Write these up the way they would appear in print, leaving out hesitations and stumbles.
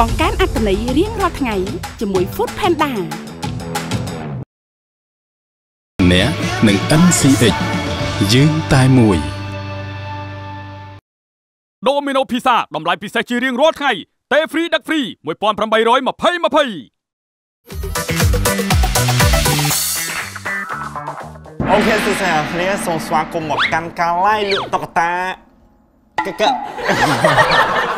បង្កើនអត្ថន័យរៀងរាល់ថ្ងៃជាមួយ Food Panda អ្នកនិង MCX យើងតែមួយ Domino Pizza តម្លៃពិសេសជារៀងរាល់ថ្ងៃទេហ្វ្រីដឹកហ្វ្រី1820 20 អូខេសួស្តីអ្នកគ្នាសូមស្វាគមន៍មកកាន់ការ live លក់តុក្កតាកក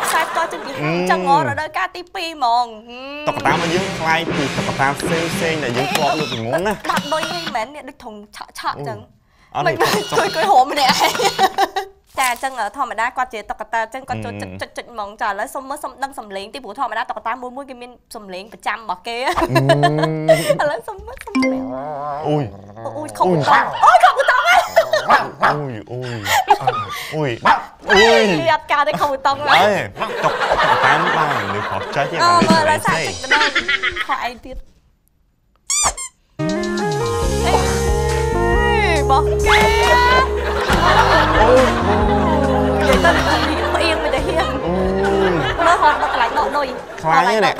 ខ្សែផ្ទាល់ជិះពីចឹងរដូវកាលទី2ហ្មងតុក្កតាមកយើងខ្លាយពីតុក្កតាផ្សេងផ្សេងដែលយើងធ្លាប់លក់ពីមុនណា បាត់ដូចនេះមែននេះដូចធុងឆក់ឆក់ចឹងមិនគួយគួយហមម្នាក់ឯងចាអញ្ចឹងធម្មតាគាត់ជាតុក្កតាអញ្ចឹងគាត់ចូលចិត្តចុចចុចហ្មងចាឥឡូវសុំមើលសុំដឹងសំឡេងទីព្រោះធម្មតាតុក្កតាមួយមួយគេមានសំឡេងប្រចាំរបស់គេឥឡូវសុំមើលសំឡេងអូយអូយខុសតង់អូយខុសតង់ អូយអូយអូយអូយអត់កើតទេខុសតង់ហើយតុក្កតាបានលើខុសចុចទេបាទមើលឥឡូវសាកចុចម្ដងខុសឯងទៀតអេបោះគេអូយនិយាយទៅផ្អៀងមិនទៅហៀងមើលហត់ដល់កន្លែងដកដុយ ខ្លាញនេះ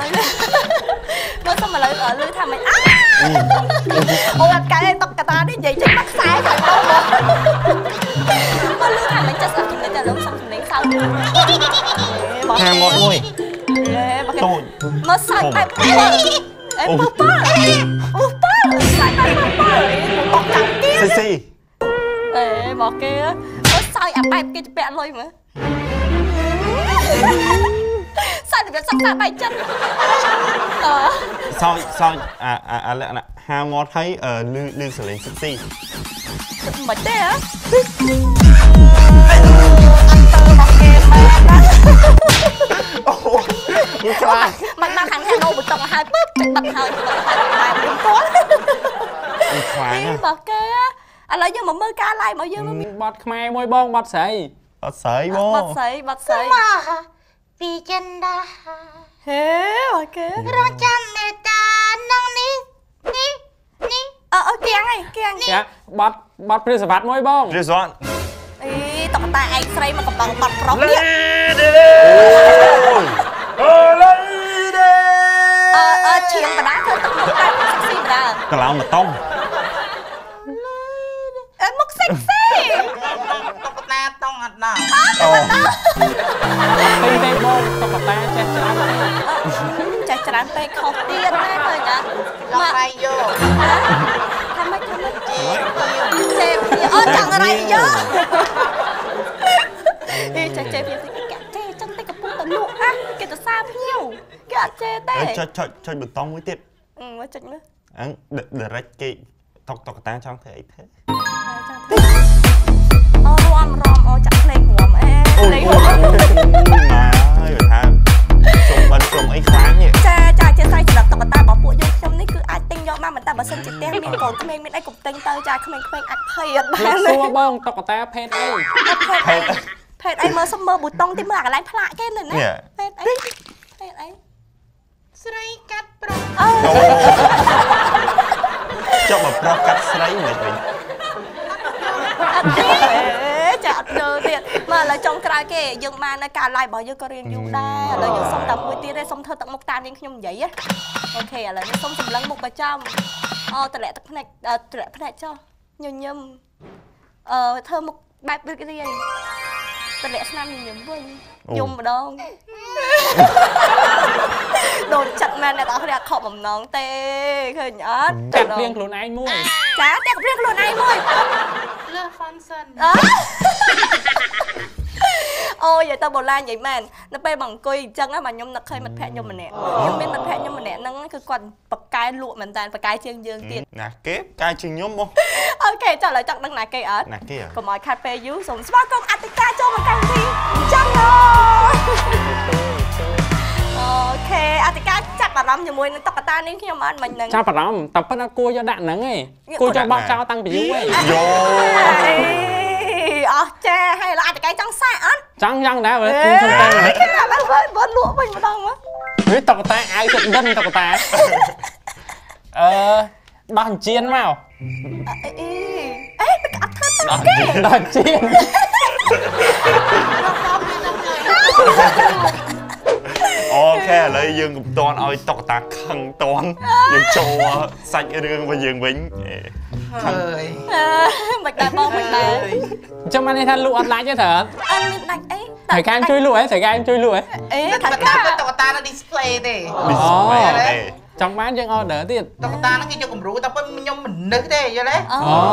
មើលសុំឥឡូវលឺថាមិនអើអូអត់កែតុក្កតានេះនិយាយចេញមកខ្សែខាងដងមកមើលលឺថាមិនចេះស្ដាប់ចំណុចតែលោកសុំចំណេញសើច ខាងមាត់មួយ តូចមើលសាច់បែបអេពូប៉ាអូប៉ាសាច់បែបប៉ាបកចាំទៀត ស៊ីស៊ី អេមកគេមើលសើចអាបែបគេជពាក់លុយមើលសើចរបៀបសង្សារបែកចិត្តអឺ សើចសើចអាអាលក្ខណៈហាមាត់ហើយលឺលឺសលេងសិកស៊ី មិនទេហ៎អត់ទៅមកគេមែនណា អូយខ្លាច មិនមកខាងខាងអូបតុងហើយពឹបចុចបាត់ហើយបាត់ហើយបែបខ្ញុំគាត់ ខ្លាចណា មកគេឥឡូវយើងមកមើលការ live របស់យើង បត់ខ្មែរមួយបងបត់ស្រី បត់ស្រីបង បត់ស្រីបត់ស្រី ពីចិនដា ហេអូខេ រងចាំមេតានឹងនេះនេះនេះ អឺគៀងឯងគៀង បត់បត់ព្រាសវត្តមួយបង ព្រាសវត្ត អីតុក្កតាឯងស្រីមកកំបងបត់ប្រុសនេះ អូឡៃដេ អឺអឺឈៀងបដាធ្វើទឹកមុខបែបសិកស៊ីបដា កឡោមកតុង អឺមុខសិកស៊ី តុក្កតាតុងអត់ដល់ អូ ទេទេបងតុក្កតាចេះច្រើន ចេះច្រើនពេកខុសទៀតណាឃើញអត់ ឡងរៃយោ ថាម៉េចថាម៉េច ជេជេអូចង់រៃយោអីចេះជេភ្ញៀវគេចេះចឹងតែកំពុងតែលក់អាគេទៅសារភ្ញៀវគេអត់ជេទេ ចុចចុចចុចប៊ូតុងមួយទៀត មើលចុចមើល អឹង direct គេតុកតុកតាចង់ធ្វើអីធ្វើ ចង់ធ្វើអូរំរំអូចាក់ភ្លេងរំអេភ្លេងរំ ហើយថាជុំបិណ្ឌជុំអីខ្លាំងនេះ ចាចាជាស្រ័យសម្រាប់តុក្កតារបស់ពួកយើងខ្ញុំនេះគឺអាចទិញយកមកមិនតែបើសិនជាផ្ទះមានកូនក្មេងមានអីកុំទិញទៅចាក្មេងៗអាចភ័យអត់បាន សួរបងតុក្កតាភេទអី ភេទភេទអីមើលសុំមើលប៊ូតុងទីមើលអាកន្លែងផ្លាកគេនៅណាភេទអីភេទអី ស្រីកាត់ប្រុស អូ ចុះបើប្រុសកាត់ស្រីមិនវិញ អត់ទេចាអត់យល់ទៀតមើលឥឡូវចុងក្រោយគេយើងបាននៅការ live របស់យើងក៏រៀងយូរដែរឥឡូវយើងសុំតែមួយទៀតទេសុំធ្វើទឹកមុខតាមនាងខ្ញុំនិយាយអូខេឥឡូវនេះសុំសម្លឹងមុខប្រចាំអូតម្លាក់ទឹកភ្នែកតម្លាក់ភ្នែកចុះញញឹមអឺធ្វើមុខបែបរីករាយតម្លាក់ស្នាមញញឹមវិញយំម្ដងដូចចិត្តមែនអ្នកទាំងអស់គ្នាអត់ខកបំណងទេឃើញអត់ ចាក់ភ្លៀងខ្លួនឯងមួយ ចាចាក់ភ្លៀងខ្លួនឯងមួយ លើ function អូយទៅបូឡានិយាយមែននៅពេលមកអង្គុយអញ្ចឹងបាទខ្ញុំនឹកឃើញមិត្តភក្តិខ្ញុំម្នាក់ខ្ញុំមានមិត្តភក្តិខ្ញុំម្នាក់ហ្នឹងគឺគាត់បកកែលក់មែនតើបកកែជាងយើងទៀត ណាគេកែជាងខ្ញុំមក អូខេចុះឥឡូវចង់ដឹងណាគេអត់ ណាគេ កុំឲ្យខាត់ពេលយូរសូមស្វាគមន៍អតិកាចូលមកកម្មវិធីអញ្ចឹងអូខេអតិកាចាប់អារម្មណ៍ជាមួយនឹងតុក្កតានេះខ្ញុំអត់មិញហ្នឹង ចាប់អារម្មណ៍តែប៉ុន្តែគួរយកដាក់ហ្នឹងឯងគួរយកបោះចោលតាំងពីយូរឯង យោ អស់ចាហើយអតិកាចង់សាកអត់ ចង់ចង់ដែរមើលខ្ញុំទៅ ឥឡូវបើលក់វិញម្ដងមើល ហេតុក្កតាអាវចិត្តដិនតុក្កតាអឺដោះអញ្ជៀនមក អេអេមិនអត់ធ្វើតាមគេ ដោះអញ្ជៀន អូខេ ខេឥឡូវយើងកុំតន់ឲ្យតុកតាខឹងតន់យើងចូលសាច់រឿងរបស់យើងវិញហើយមិនដែរបងមិនដែរអញ្ចឹងបានន័យថាលក់អត់ដាច់ទេត្រូវអត់មានដាច់អីត្រូវការជួយលក់ហ៎ត្រូវការជួយលក់ហ៎អេត្រូវការតុកតានៅ display ទេ display ទេចង់បានយើង order ទៀតតុកតាហ្នឹងគេយកគំរូតែប៉ុន្តែខ្ញុំមិននឹកទេយល់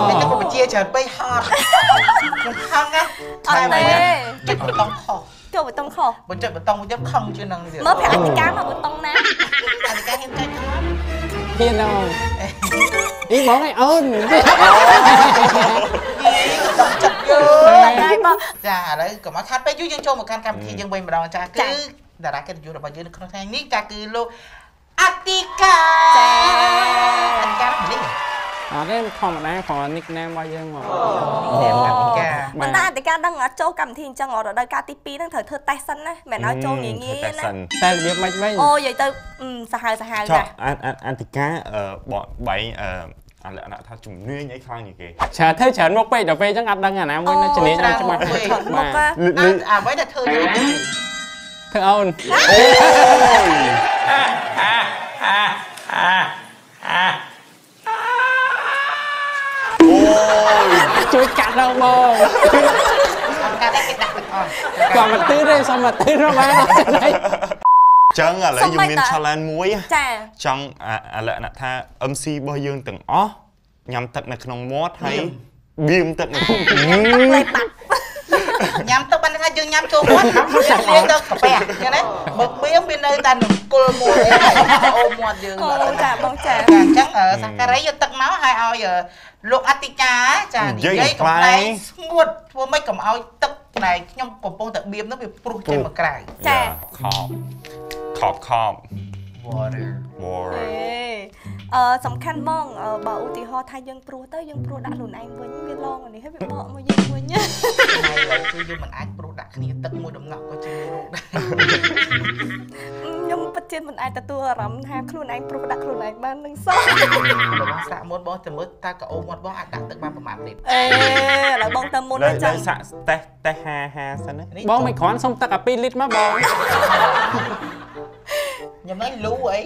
ទេតែខ្ញុំក៏បញ្ជាច្រើនពេកហត់ខ្ញុំខឹងណាអត់ទេចុចប៊ូតុងខុសចូលប៊ូតុងខុសបើចុចប៊ូតុងមួយទៀតខឹងជាងហ្នឹងទៀតមើលប្រាប់អធិការមកប៊ូតុងណាអធិការហ៊ានចុចខំហ៊ានដល់អីបងឯងអូនដល់ចិត្តយើងហើយបងចាឥឡូវកុំឲ្យខាត់ពេកយូរយើងចូលមកកាន់កម្មវិធីយើងវិញម្ដងចាគឺតារាកិត្តិយសរបស់យើងនៅក្នុងថ្ងៃនេះចាគឺលោកអធិការចាអធិការនេះអត់ទេធម្មតាគ្រាន់ nickname របស់យើងមកអធិការប៉ុន្តែអធិការដឹងអត់ចូលកម្មវិធីអញ្ចឹងរដូវកាលទី2ហ្នឹងត្រូវធ្វើតេស្តសិនណាមិនឲ្យចូលងាយងាយណាតែរបៀបម៉េចវិញអូនិយាយទៅសាហាវសាហាវណាអធិការបកបែងអាលក្ខណៈថាជំនាញអីខ្លាំងជាងគេច្រើនធ្វើច្រើនមុខពេកដល់ពេលអញ្ចឹងអត់ដឹងអាណាមួយនៅជំនាញនៅច្បាស់បាទអ្វីដែលធ្វើយើងធ្វើអូនអូយជួយកាត់ដល់បងកាត់តែគេដាក់ទាំងអស់គាត់មកទឺទេសុំមកទឺរបានអត់ទេចឹងឥឡូវយើងមាន challenge មួយចាចង់អាលក្ខណៈថា MC របស់យើងទាំងអស់ញ៉ាំទឹកនៅក្នុងមាត់ហើយបៀមទឹកនៅក្នុងញ៉ាំទឹកបានថាយើងញ៉ាំចូលមាត់លាងទៅកាពះចឹងណាបើបៀមវានៅតែនង្គលមួយអូមាត់យើងអូចាបងចាអញ្ចឹងសាការីយកទឹកមកហើយឲ្យលោកអតិកាចានិយាយកំប្លែងស្ងួតធ្វើម៉េចកុំឲ្យទឹកដែលខ្ញុំកំពុងតែបៀមនោះវាព្រុសចេញមកក្រៅចាខបខបខប water water សំខាន់បងបើឧទាហរណ៍ថាយើងព្រោះទៅយើងព្រោះដាក់ខ្លួនឯងវិញវាឡងអានេះហើយវាបកមកយើងវិញហើយគឺយើងមិនអាចព្រោះដាក់គ្នាទឹកមួយដំណក់ក៏ជារោគដែរខ្ញុំពិតជាមិនអាចទទួលអារម្មណ៍ថាខ្លួនឯងព្រោះដាក់ខ្លួនឯងបាននឹងសោះបងសាក់មុនបងទៅមើលតើកអូមាត់បងអាចដាក់ទឹកបានប្រហែលលីត្រអេឥឡូវបងទៅមុនអញ្ចឹងសាក់តេសតេស50សិនណាបងមិនគ្រាន់សុំទឹកអា2លីត្រមកបងខ្ញុំនឹងលូអី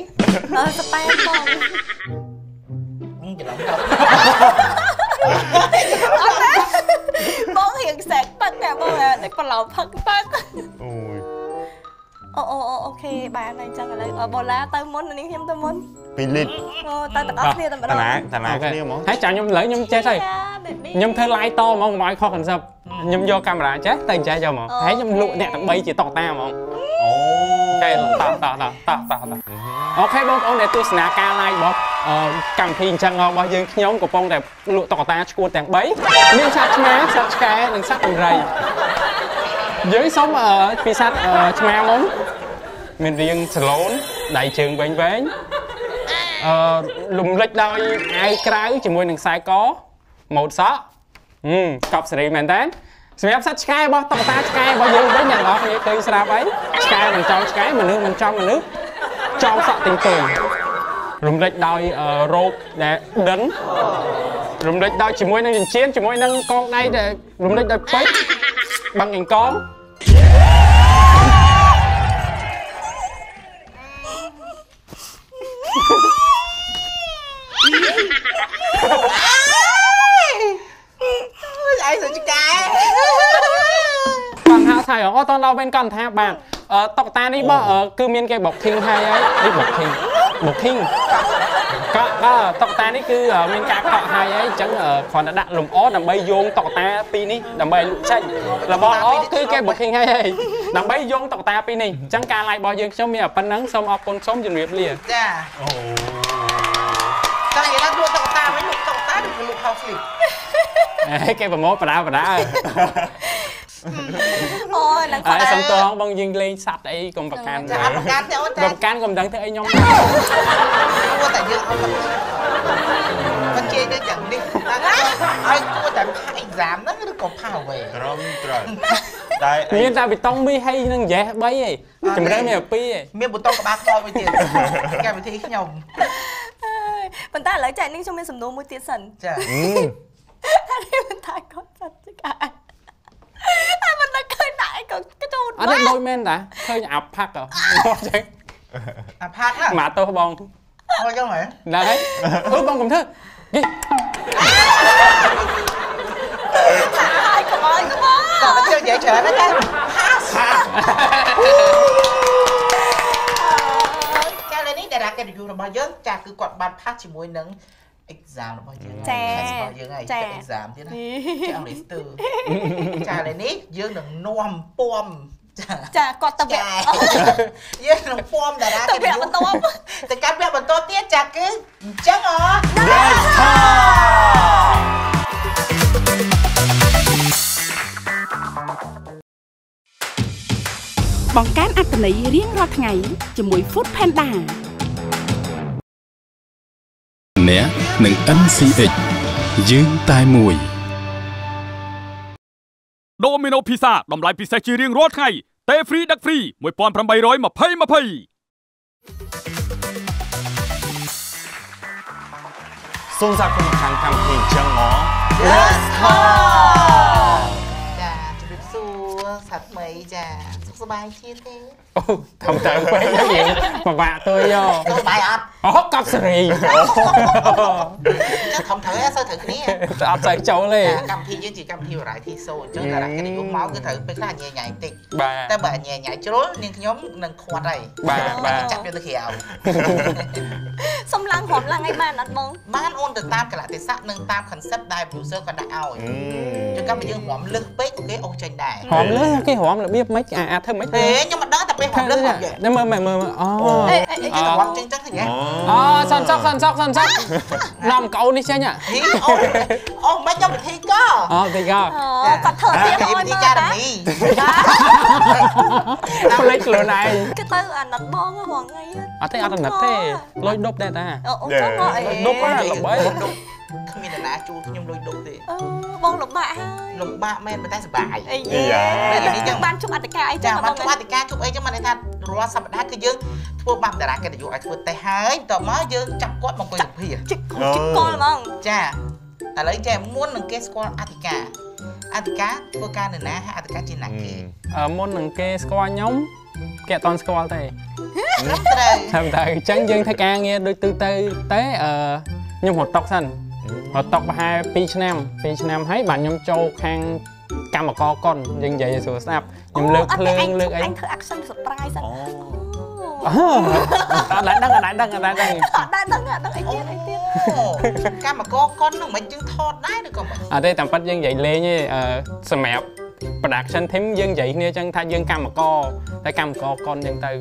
ស្ប៉ែបងច្រឡំបងរៀងសែកប៉ឹកតែបងតែប្រឡោផឹកប៉ឹកអូយអូអូអូខេបានហើយអញ្ចឹងឥឡូវបូឡាទៅមុននាងខ្ញុំទៅមុន2លីត្រអូទៅទាំងអស់គ្នាតែម្ដងតាណាគ្នាហ្មងហើយចាំខ្ញុំឥឡូវខ្ញុំចេះហើយខ្ញុំធ្វើ live តហ្មងកុំឲ្យខុស concept ខ្ញុំយកកាមេរ៉ាចេះទៅចេះយកហ្មងហើយខ្ញុំលក់អ្នកទាំង3ជាតុកតាហ្មងអូខេតតតតតតអូខេបងប្អូនដែលទស្សនាការ live របស់កម្មវិធីអញ្ចឹងរបស់យើងខ្ញុំកំពុងតែលក់តុក្កតាឆ្កួតទាំង3មានសត្វឆ្មាសត្វឆ្កែនិងសត្វដំរីយើងសូមពីសត្វឆ្មាមុនមានរាងស្លូនដៃជើងវែងវែងលំលិចដោយអាវក្រៅជាមួយនឹងខ្សែកម៉ូតសក់កប់សេរីមែនតើសម្រាប់សត្វឆ្កែរបស់តុក្កតាឆ្កែរបស់យើងវិញអ្នកនរគ្នាឃើញស្រាប់ហើយឆ្កែមិនចង់ឆ្កែមនុស្សមិនចង់មនុស្សចង់សក់ទិញទងរំលេចដោយរោគដែលដិនរំលេចដោយជាមួយនឹងចិញ្ចៀនជាមួយនឹងកងដៃដែលរំលេចដោយពេជ្របឹងអង្កង ឯងសឆ្កែគាត់ថាថាអូតដល់វិញគាត់ថាបាទតុក្កតានេះបើគឺមានគេ booking ហើយនេះ booking កក់តុក្កតានេះគឺមានការកក់ហើយហើយអញ្ចឹងគ្រាន់តែដាក់លំអដើម្បីយោងតុក្កតាពីរនេះដើម្បីលក់ចេញរបស់អគឺគេ booking ហើយហើយដើម្បីយោងតុក្កតាពីរនេះអញ្ចឹងការ live របស់យើងខ្ញុំមានប៉ុណ្ណឹងសូមអរគុណសូមជម្រាបលាចាអូចង់និយាយថាលក់តុក្កតាវិញលក់តុក្កតាឬលក់ house sleep គេប្រមូលបដាបដាអូយនឹងគាត់សំតងបងយើងលេងសัตว์អីកុំប្រកាន់ចាអត់ប្រកាន់ទេអូនចាប្រកាន់កុំដឹងធ្វើអីខ្ញុំគួរតែយើងអត់មិនជេរយើងយ៉ាងនេះឲ្យគួរតែផា exam ហ្នឹងឬក៏ផាអ្វីត្រឹមត្រូវតែមានតែប៊ីតុងមីហើយនឹងយ៉េស3ឯងជំរឿនមាន2ឯងមានប៊ូតុងក្បាលខ្លោចមួយទៀតកម្មវិធីខ្ញុំប៉ុន្តែឥឡូវចែកនេះខ្ញុំមានសំណួរមួយទៀតសិនចាមិនថាគាត់សត្វឆ្កែតែមិនដឹងឃើញដាក់អីក៏ជូតអត់ទេដូចមែនតាឃើញអាប់ផាក់ហ៎អញ្ចឹង អាផាក់ណា ម៉ាទោសបង អត់ចឹងហ៎ ហ្នឹងហើយអឺបងកុំធ្វើយី កុំអើយកុំអើ តើជឿនិយាយច្រើនណាស់ចាចាឥឡូវនេះតារាកិត្តិយសរបស់យើងចាគឺគាត់បានផាសជាមួយនឹង exam របស់យើង ចា របស់យើងហើយ exam ទៀតណាចាអង់គ្លេសស្ទើចាឥឡូវនេះយើងនឹងនាំពំ ចាគាត់ទៅវគ្គ យើងនឹងពំតារា ទៅវគ្គបន្ទាប់ ទៅកាន់វគ្គបន្ទាប់ទៀតចាគឺអញ្ចឹងអ Let's talk បង្កើនអត្ថន័យរៀងរាល់ថ្ងៃជាមួយ Food Panda អ្នកនឹង MCX យើងតែមួយ Domino Pizza តម្លៃពិសេសជារៀងរាល់ថ្ងៃទេហ្វ្រីដឹកហ្វ្រី1820 20 សូមស្វាគមន៍ខាងកម្មវិធីអញ្ចឹងហ៎ Let's talk ចាជម្រាបសួរសាថ្មីចាសុខសប្បាយជាទេ អូធំទៅពេកយើងពិបាកទៅយោ សុខសប្បាយអត់ អូកប់សេរី ចឹងធំត្រូវអត់សូវត្រូវគ្នា អត់សូវចូលទេ កម្មវិធីយើងជាកម្មវិធី variety show អញ្ចឹងតារាកិត្តិយសមកគឺត្រូវពេលខ្លះញ៉ៃញ៉ៃតិច បាទ តែបើញ៉ៃញ៉ៃជ្រុលនាងខ្ញុំនឹងខាត់ហើយ បាទបាទ ចាប់យកទៅក្រៅ សំឡាំងរំឡើងឲ្យបានអត់បង បានអូនទៅតាមកលៈទេសៈនិងតាម concept ដែល producer គាត់ដាក់ឲ្យជួនកាលបើយើងរំលឹកពេកក៏គេអូសចេញដែរ រំលឹកគេរំរបៀបម៉េចអាធ្វើម៉េច ទេខ្ញុំមិនដឹងតែពេលរំលឹករំយ មើលមើលមើលអូ អេគេរំចឹងចឹងឃើញទេ អូសាន់សុកសាន់សុកសាន់សុកនាំកូននេះចេញ ហីអូអូមិនខ្ញុំវិធីក អូវិធីក គាត់ធ្វើទៀត ឲ្យវិធីការនី ផ្លេចខ្លួនឯង គឺទៅអាណិតបងរាល់ថ្ងៃ អត់ទេអត់អាណិតទេលុយដប់ដែរតា អូចង់អី ដប់ល្បី គ្មានអ្នកណាជួលខ្ញុំលុយដប់ទេ អឺបងលំបាកហើយ លំបាកមែនប៉ុន្តែសប្បាយ អីយ៉ាបានជួបអតិកាអីចឹង បានជួបអតិកាជួបអីចឹងបានន័យថារាល់សប្តាហ៍គឺយើងធ្វើបាបតារាកិត្តិយសឲ្យធ្វើតេស្តហើយបន្ទាប់មកយើងចាប់គាត់មកអង្គុយសម្ភារ ជិកជិកកលហ្មង ចាឥឡូវចេះមុននឹងគេស្គាល់អតិកាអតិកាធ្វើការនៅណាហើយអតិកាជាណាគេ មុននឹងគេស្គាល់ខ្ញុំគេអត់តន់ស្គាល់ទេ ត្រូវ ត្រូវអញ្ចឹងយើងធ្វើការងារដូចទូទៅតែខ្ញុំរត់តុកសិនរត់តុកប្រហែល2ឆ្នាំ2ឆ្នាំហើយបាទខ្ញុំចូលខាងកម្មករកុនយើងនិយាយឲ្យស្រួលស្ដាប់ខ្ញុំលើកភ្លើងលើកអី អញធ្វើ action surprise សិន អត់ដឹងអត់ដឹងអត់ដឹង អត់ដឹងអត់ដឹងអីទៀតអីទៀត កម្មករកុនហ្នឹងមិនយើងថតដែរឬក៏មិន អត់ទេតាមពិតយើងនិយាយលេងទេសម្រាប់ production team យើងនិយាយគ្នាចឹងថាយើងកម្មករតែកម្មករកុនចឹងទៅ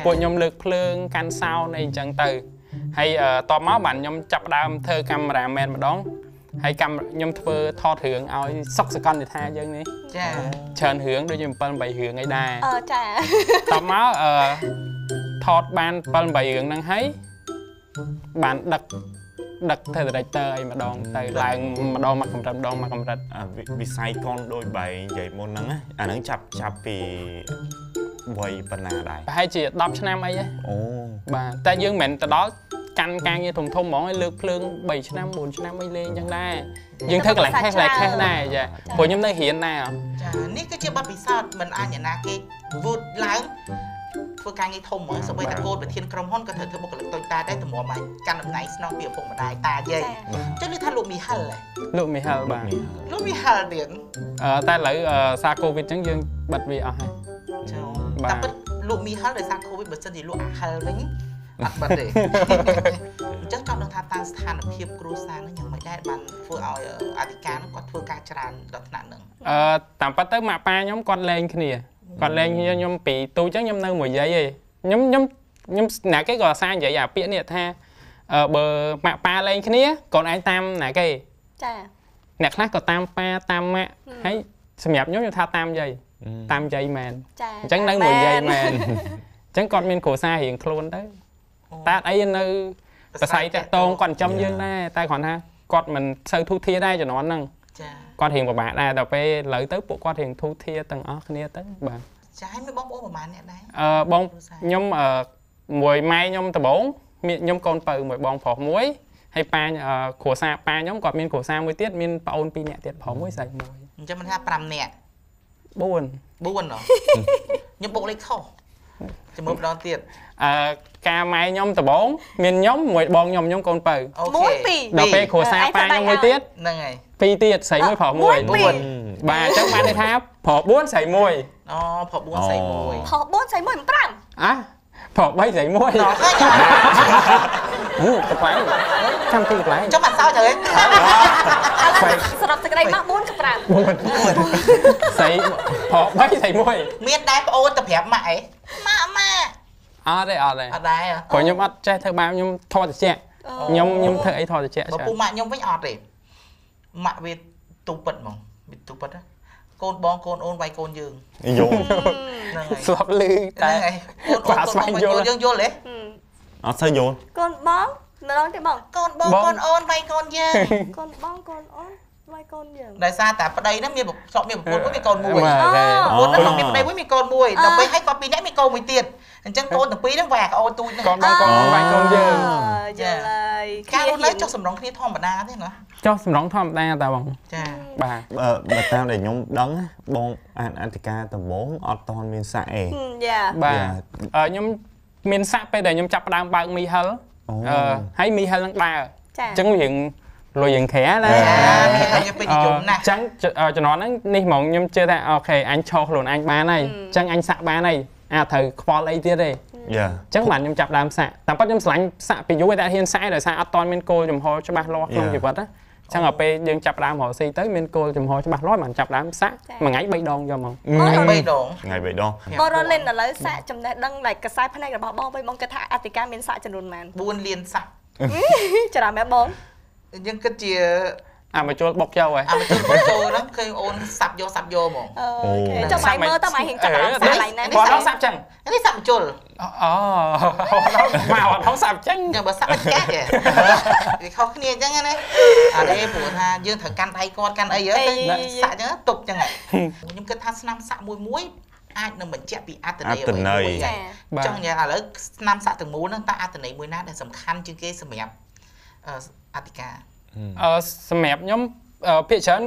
ពួកខ្ញុំលើកភ្លើងកាន់សោនអីចឹងទៅហើយតបមកបាទខ្ញុំចាប់ដើមធ្វើកាមេរ៉ាមែនម្ដងហើយខ្ញុំធ្វើថតរឿងឲ្យសុកសកលនិថាយើងនេះ ចា ច្រើនរឿងដូចជា7 8រឿងអីដែរ អឺចា តបមកថតបាន7 8រឿងហ្នឹងហើយបានដឹកដឹកធ្វើ director អីម្ដងទៅឡើងម្ដងមកកម្រិតម្ដងមកកម្រិត វិស័យកុនដូចបែងនិយាយមុនហ្នឹងអាហ្នឹងចាប់ចាប់ពីវ័យប៉ុណ្ណាដែរ ប្រហែលជា10ឆ្នាំអីហ៎ អូ បាទតែយើងមិនមែនទៅដល់កាន់ការងារធំធំហ្មងឲ្យលើកភ្លើង3ឆ្នាំ4ឆ្នាំអីលេងអញ្ចឹងដែរយើងធ្វើកន្លែងខេះកន្លែងខេះដែរចាព្រោះខ្ញុំនៅរៀនដែរ ចានេះគឺជាបទពិសោធន៍មិនអាចអ្នកណាគេវូតឡើងធ្វើការងារធំហ្មងសូម្បីតែកូនប្រធានក្រុមហ៊ុនក៏ត្រូវធ្វើបុគ្គលិកតូចតាដែរទម្រាំឲ្យកាន់តំណែងស្នងពីឪពុកម្ដាយតាយាយចុះឮថាលោកមីហិល លោកមីហិលបាទ លោកមីហិលទៀត តែឥឡូវសារកូវីដអញ្ចឹងយើងបិទវាអស់ហើយ ចាតែពិតលោកមីហិលដោយសារកូវីដបើសិនជាលោកអាហិលវិញអត់បិទទេអញ្ចឹងចង់ដឹងថាតាមស្ថានភាពគ្រួសារនឹងយ៉ាងម៉េចដែរបានធ្វើឲ្យអធិការនឹងគាត់ធ្វើការច្រើនដល់ថ្នាក់នឹង តាមពិតទៅម៉ាក់ប៉ាខ្ញុំគាត់លែងគ្នាគាត់លែងគ្នាខ្ញុំពីទូចចឹងខ្ញុំនៅមួយយាយឯងខ្ញុំខ្ញុំខ្ញុំណាគេក៏អាសានិយាយអាពាក្យនេះថាបើម៉ាក់ប៉ាលែងគ្នាកូនឯងតាមណាគេ ចា អ្នកខ្លះក៏តាមប៉ាតាមម៉ាក់ហើយសម្រាប់ខ្ញុំខ្ញុំថាតាមយាយតាមយាយមែនអញ្ចឹងនៅមួយយាយមែនអញ្ចឹងគាត់មានគ្រួសាររៀងខ្លួនទៅតែអត់អីនៅប្រស័យតាក់តងគាត់ចិញ្ចឹមយើងដែរតែគ្រាន់ថាគាត់មិនសូវធូរធារដែរជំនាន់ហ្នឹង ចា គាត់រៀងពិបាកដែរដល់ពេលឥឡូវទៅពួកគាត់រៀងធូរធារទាំងអស់គ្នាទៅបាទ ចាហើយមានបងប្អូនប្រហែលអ្នកដែរ បងខ្ញុំមួយម៉ែខ្ញុំដំបងមានខ្ញុំកូនពៅមួយបងប្រុសមួយហើយប៉ាគ្រួសារប៉ាខ្ញុំគាត់មានគ្រួសារមួយទៀតមានប្អូន2នាក់ទៀតប្រុសមួយស្រីមួយ អញ្ចឹងមិនថា5នាក់ 4 4ហ៎ខ្ញុំបុកលេខខុស ចាំមើលម្ដងទៀតការម៉ែខ្ញុំដំបងមានខ្ញុំមួយបងខ្ញុំខ្ញុំកូនពៅ 1 2 ដល់ពេលគ្រួសារប៉ាខ្ញុំមួយទៀត ហ្នឹងហើយ 2ទៀតស្រីមួយប្រុសមួយបាទអញ្ចឹងបានន័យថាប្រុស4ស្រី1អូប្រុស4ស្រី1ប្រុស4ស្រី1 5អាប្រុស3ស្រី1អូកប្លែងចាំទីកប្លែងចាំបាត់សោចត្រូវសរុបសេចក្តីមក4ក៏5 4ស្រីប្រុស3ស្រី1មានដែរប្អូនទៅប្រាប់ម៉ាក់អីម៉ាក់ម៉ាក់អត់ទេអត់ទេអត់ដែរព្រោះខ្ញុំអត់ចេះធ្វើបាបខ្ញុំថតតិចខ្ញុំខ្ញុំធ្វើអីថតតិចបើពូម៉ាក់ខ្ញុំវិញអត់ទេម៉ាក់វាទូពិតហ្មងវាទូពិតកូនបងកូនអូនវាយកូនយើងយល់ហ្នឹងហើយស្លាប់លឺតែកូនអូនកូនបងយើងយល់ទេអត់សូវយល់កូនបងម្ដងទេបងកូនបងកូនអូនវាយកូនយើងកូនបងកូនអូនវាយកូនយើងដោយសារតែប្តីហ្នឹងមានស្លាប់មានប្រពន្ធមួយមានកូនមួយប្រពន្ធហ្នឹងមានប្តីមួយមានកូនមួយដល់ពេលឲ្យគាត់ពីរនាក់មានកូនមួយទៀតអញ្ចឹងកូនទាំងពីរហ្នឹងវាយកអូនទូចហ្នឹងកូនបងកូនអូនវាយកូនយើងយល់ហើយការរស់នៅចុះសម្រងគ្នាធម្មតាទេណាចុះសម្រងធម្មតាតាបងចាបាទបើតាមដែលខ្ញុំដឹងបងអានអធិការដំបងអត់ទាន់មានសាក់ឯងយ៉ាបាទខ្ញុំមានសាក់ពេលដែលខ្ញុំចាប់ផ្ដើមបើកមីហិលហើយមីហិលនឹងដើរអញ្ចឹងរៀងលុយរៀងក្រាណាមីហិលយើងពេញនិយមណាស់អញ្ចឹងជំនាន់ហ្នឹងនេះហ្មងខ្ញុំជឿថាអូខេអញឈរខ្លួនអញបានហើយអញ្ចឹងអញសាក់បានហើយអាចត្រូវខ្វល់អីទៀតទេអញ្ចឹងបានខ្ញុំចាប់ដើមសាក់តាមពិតខ្ញុំស្រឡាញ់សាក់ពីយូរតែហ៊ានសាក់ដោយសារអត់ទាន់មានគោលជំហរច្បាស់លាស់ក្នុងជីវិតណាអញ្ចឹងដល់ពេលយើងចាប់ដើមរកស៊ីទៅមានគោលជំហរច្បាស់លាស់បានចាប់ដើមសាក់មួយថ្ងៃ3ដងយកមក3ដងថ្ងៃ3ដងបងរលិនឥឡូវសាក់ចំណេះដឹងដែលខ្សែភ្នែករបស់បងវិញបងគិតថាអតិកាមានសាក់ចំនួនប៉ុន្មាន4លានសាក់ច្រើនមែនបងយើងគិតជាអាមកជួលបុកចូលហ៎អាមកជួលបុកចូលហ្នឹងឃើញអូនសាប់យកសាប់យកហ្មងអូខេចាំបាយមើលតើបាយហៀងចាប់អារម្មណ៍សាក់ឡៃណាគាត់ដល់សាប់ចឹងនេះសាប់មកជុលអូមកអត់ហងសាប់ចឹងចឹងបើសាប់អត់កាច់ទេវាខុសគ្នាចឹងណាអត់ទេព្រោះថាយើងត្រូវកាន់ដៃគាត់កាន់អីទៅសាក់ចឹងទប់ចឹងខ្ញុំគិតថាស្នាមសាក់មួយមួយអាចនឹងបញ្ជាក់ពីអត្ថន័យអ្វីមួយចង់និយាយឥឡូវស្នាមសាក់ទាំងមូលហ្នឹងតើអត្ថន័យមួយណាដែលសំខាន់ជាងគេសម្រាប់អធិការសម្រាប់ខ្ញុំភាគច្រើន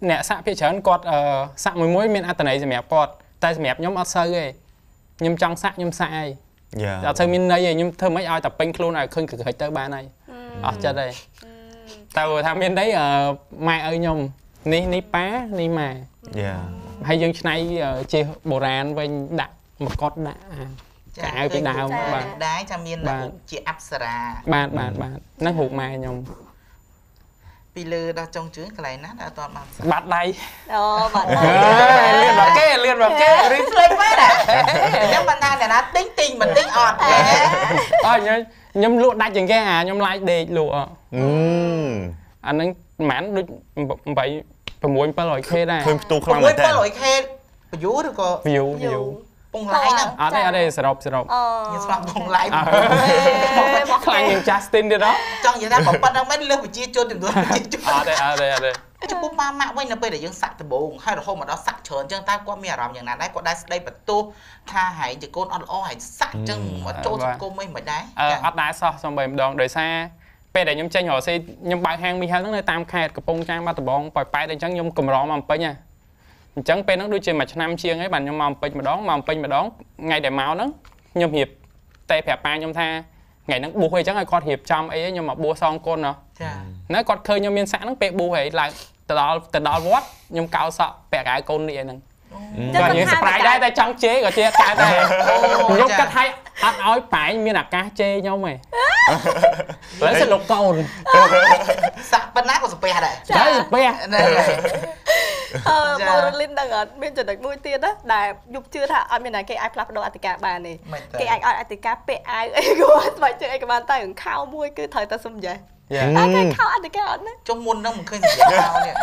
អ្នកសាក់ភាគច្រើនគាត់សាក់មួយមួយមានអត្ថន័យសម្រាប់គាត់តែសម្រាប់ខ្ញុំអត់សូវទេខ្ញុំចង់សាក់ខ្ញុំសាក់ហើយអត់សូវមានន័យទេខ្ញុំធ្វើម៉េចឲ្យតែពេញខ្លួនឲ្យឃើញក្រហិចទៅបានហើយអស់ចិត្តហើយតែបើថាមានន័យម៉ែឪខ្ញុំនេះនេះប៉ានេះម៉ែហើយយើងឆ្នៃជាបុរាណវិញដាក់មកុដដាក់កៅអៅពីដើមបាទដែរចាំមានជាអប្សរាបាទបាទបាទហ្នឹងរូបម៉ែខ្ញុំពីលើដល់ចុងជើងកន្លែងណាដែលអត់ទាន់បានបាត់ដៃអូបាត់ដៃលឿនមកគេលឿនមកគេ reflect មែនណាខ្ញុំបានថាអ្នកណាទិញទិញមិនទិញអត់ទេអត់ខ្ញុំលក់ដាច់ជាងគេអាខ្ញុំឡាយដេកលក់អាហ្នឹងប្រហែលដូច8 6 700k ដែរឃើញផ្ទុះខ្លាំងមែនតើ 700k view ឬក៏ view ពងឡាយហ្នឹងអត់ទេអត់ទេសរុបសរុបខ្ញុំស្លាប់ពងឡាយខ្លាំងជាង Justin ទៀតហ៎ចង់និយាយថាប៉ុណ្្នឹងមែនលើសប្រជាជនចំនួនប្រជាជនអត់ទេអត់ទេអត់ទេចំពោះប៉ាម៉ាក់វិញនៅពេលដែលយើងសាក់ដំបូងហើយរហូតមកដល់សាក់ច្រើនអញ្ចឹងតើគាត់មានអារម្មណ៍យ៉ាងណាដែរគាត់ដែរស្ដីបន្ទោសថាហែងជាកូនអត់ល្អហែងសាក់អញ្ចឹងមកចូលសង្គមអីមិនដែរអត់ដែរសោះសំបីម្ដងដោយសារពេលដែលខ្ញុំចេញរកស៊ីខ្ញុំបើកហាងមីហិលហ្នឹងនៅតាមខេត្តកំពង់ចាមបាត់ដំបងប៉ោយប៉ែតអញ្ចឹងខ្ញុំកម្រមកពេញហ៎អញ្ចឹងពេលហ្នឹងដូចជាមួយឆ្នាំជាងហើយបាទខ្ញុំមកពេញម្ដងមកពេញម្ដងថ្ងៃដែលមកហ្នឹងខ្ញុំរៀបតែប្រាប់ប៉ាខ្ញុំថាថ្ងៃហ្នឹងបួសអីចឹងឲ្យគាត់រៀបចំអីខ្ញុំមកបួសសងគុណហ៎ចាណាគាត់ឃើញខ្ញុំមានសាក់ហ្នឹងពេលបួសហើយឡើងទៅដល់វត្តខ្ញុំកោសក់ពាក់កៅកូននេះហ្នឹងគាត់និយាយស្ប្រាយដែរតែចង់ជេរក៏ជេរកើតដែរខ្ញុំគិតឲ្យអត់ឲ្យប៉ែងមានឱកាសជេរខ្ញុំទេឥឡូវសលោកកូនសាក់ប៉ុណ្ណាក៏ស្ពះដែរតែស្ពះហ្នឹងហើយ មករលីនដឹងអត់មានចំណុចមួយទៀតណាដែលយប់ជឿថាអត់មានណាគេអាចផ្លាស់ប្ដូរអតិកាបានទេគេអាចឲ្យអតិកាពាក់អាវអីក៏ស្បែកជើងអីក៏បានតែខោមួយគឺត្រូវតែសំយេះតែគេខោអតិកាអត់ណាចុះមុនហ្នឹងមិនឃើញសំយេះខោនេះ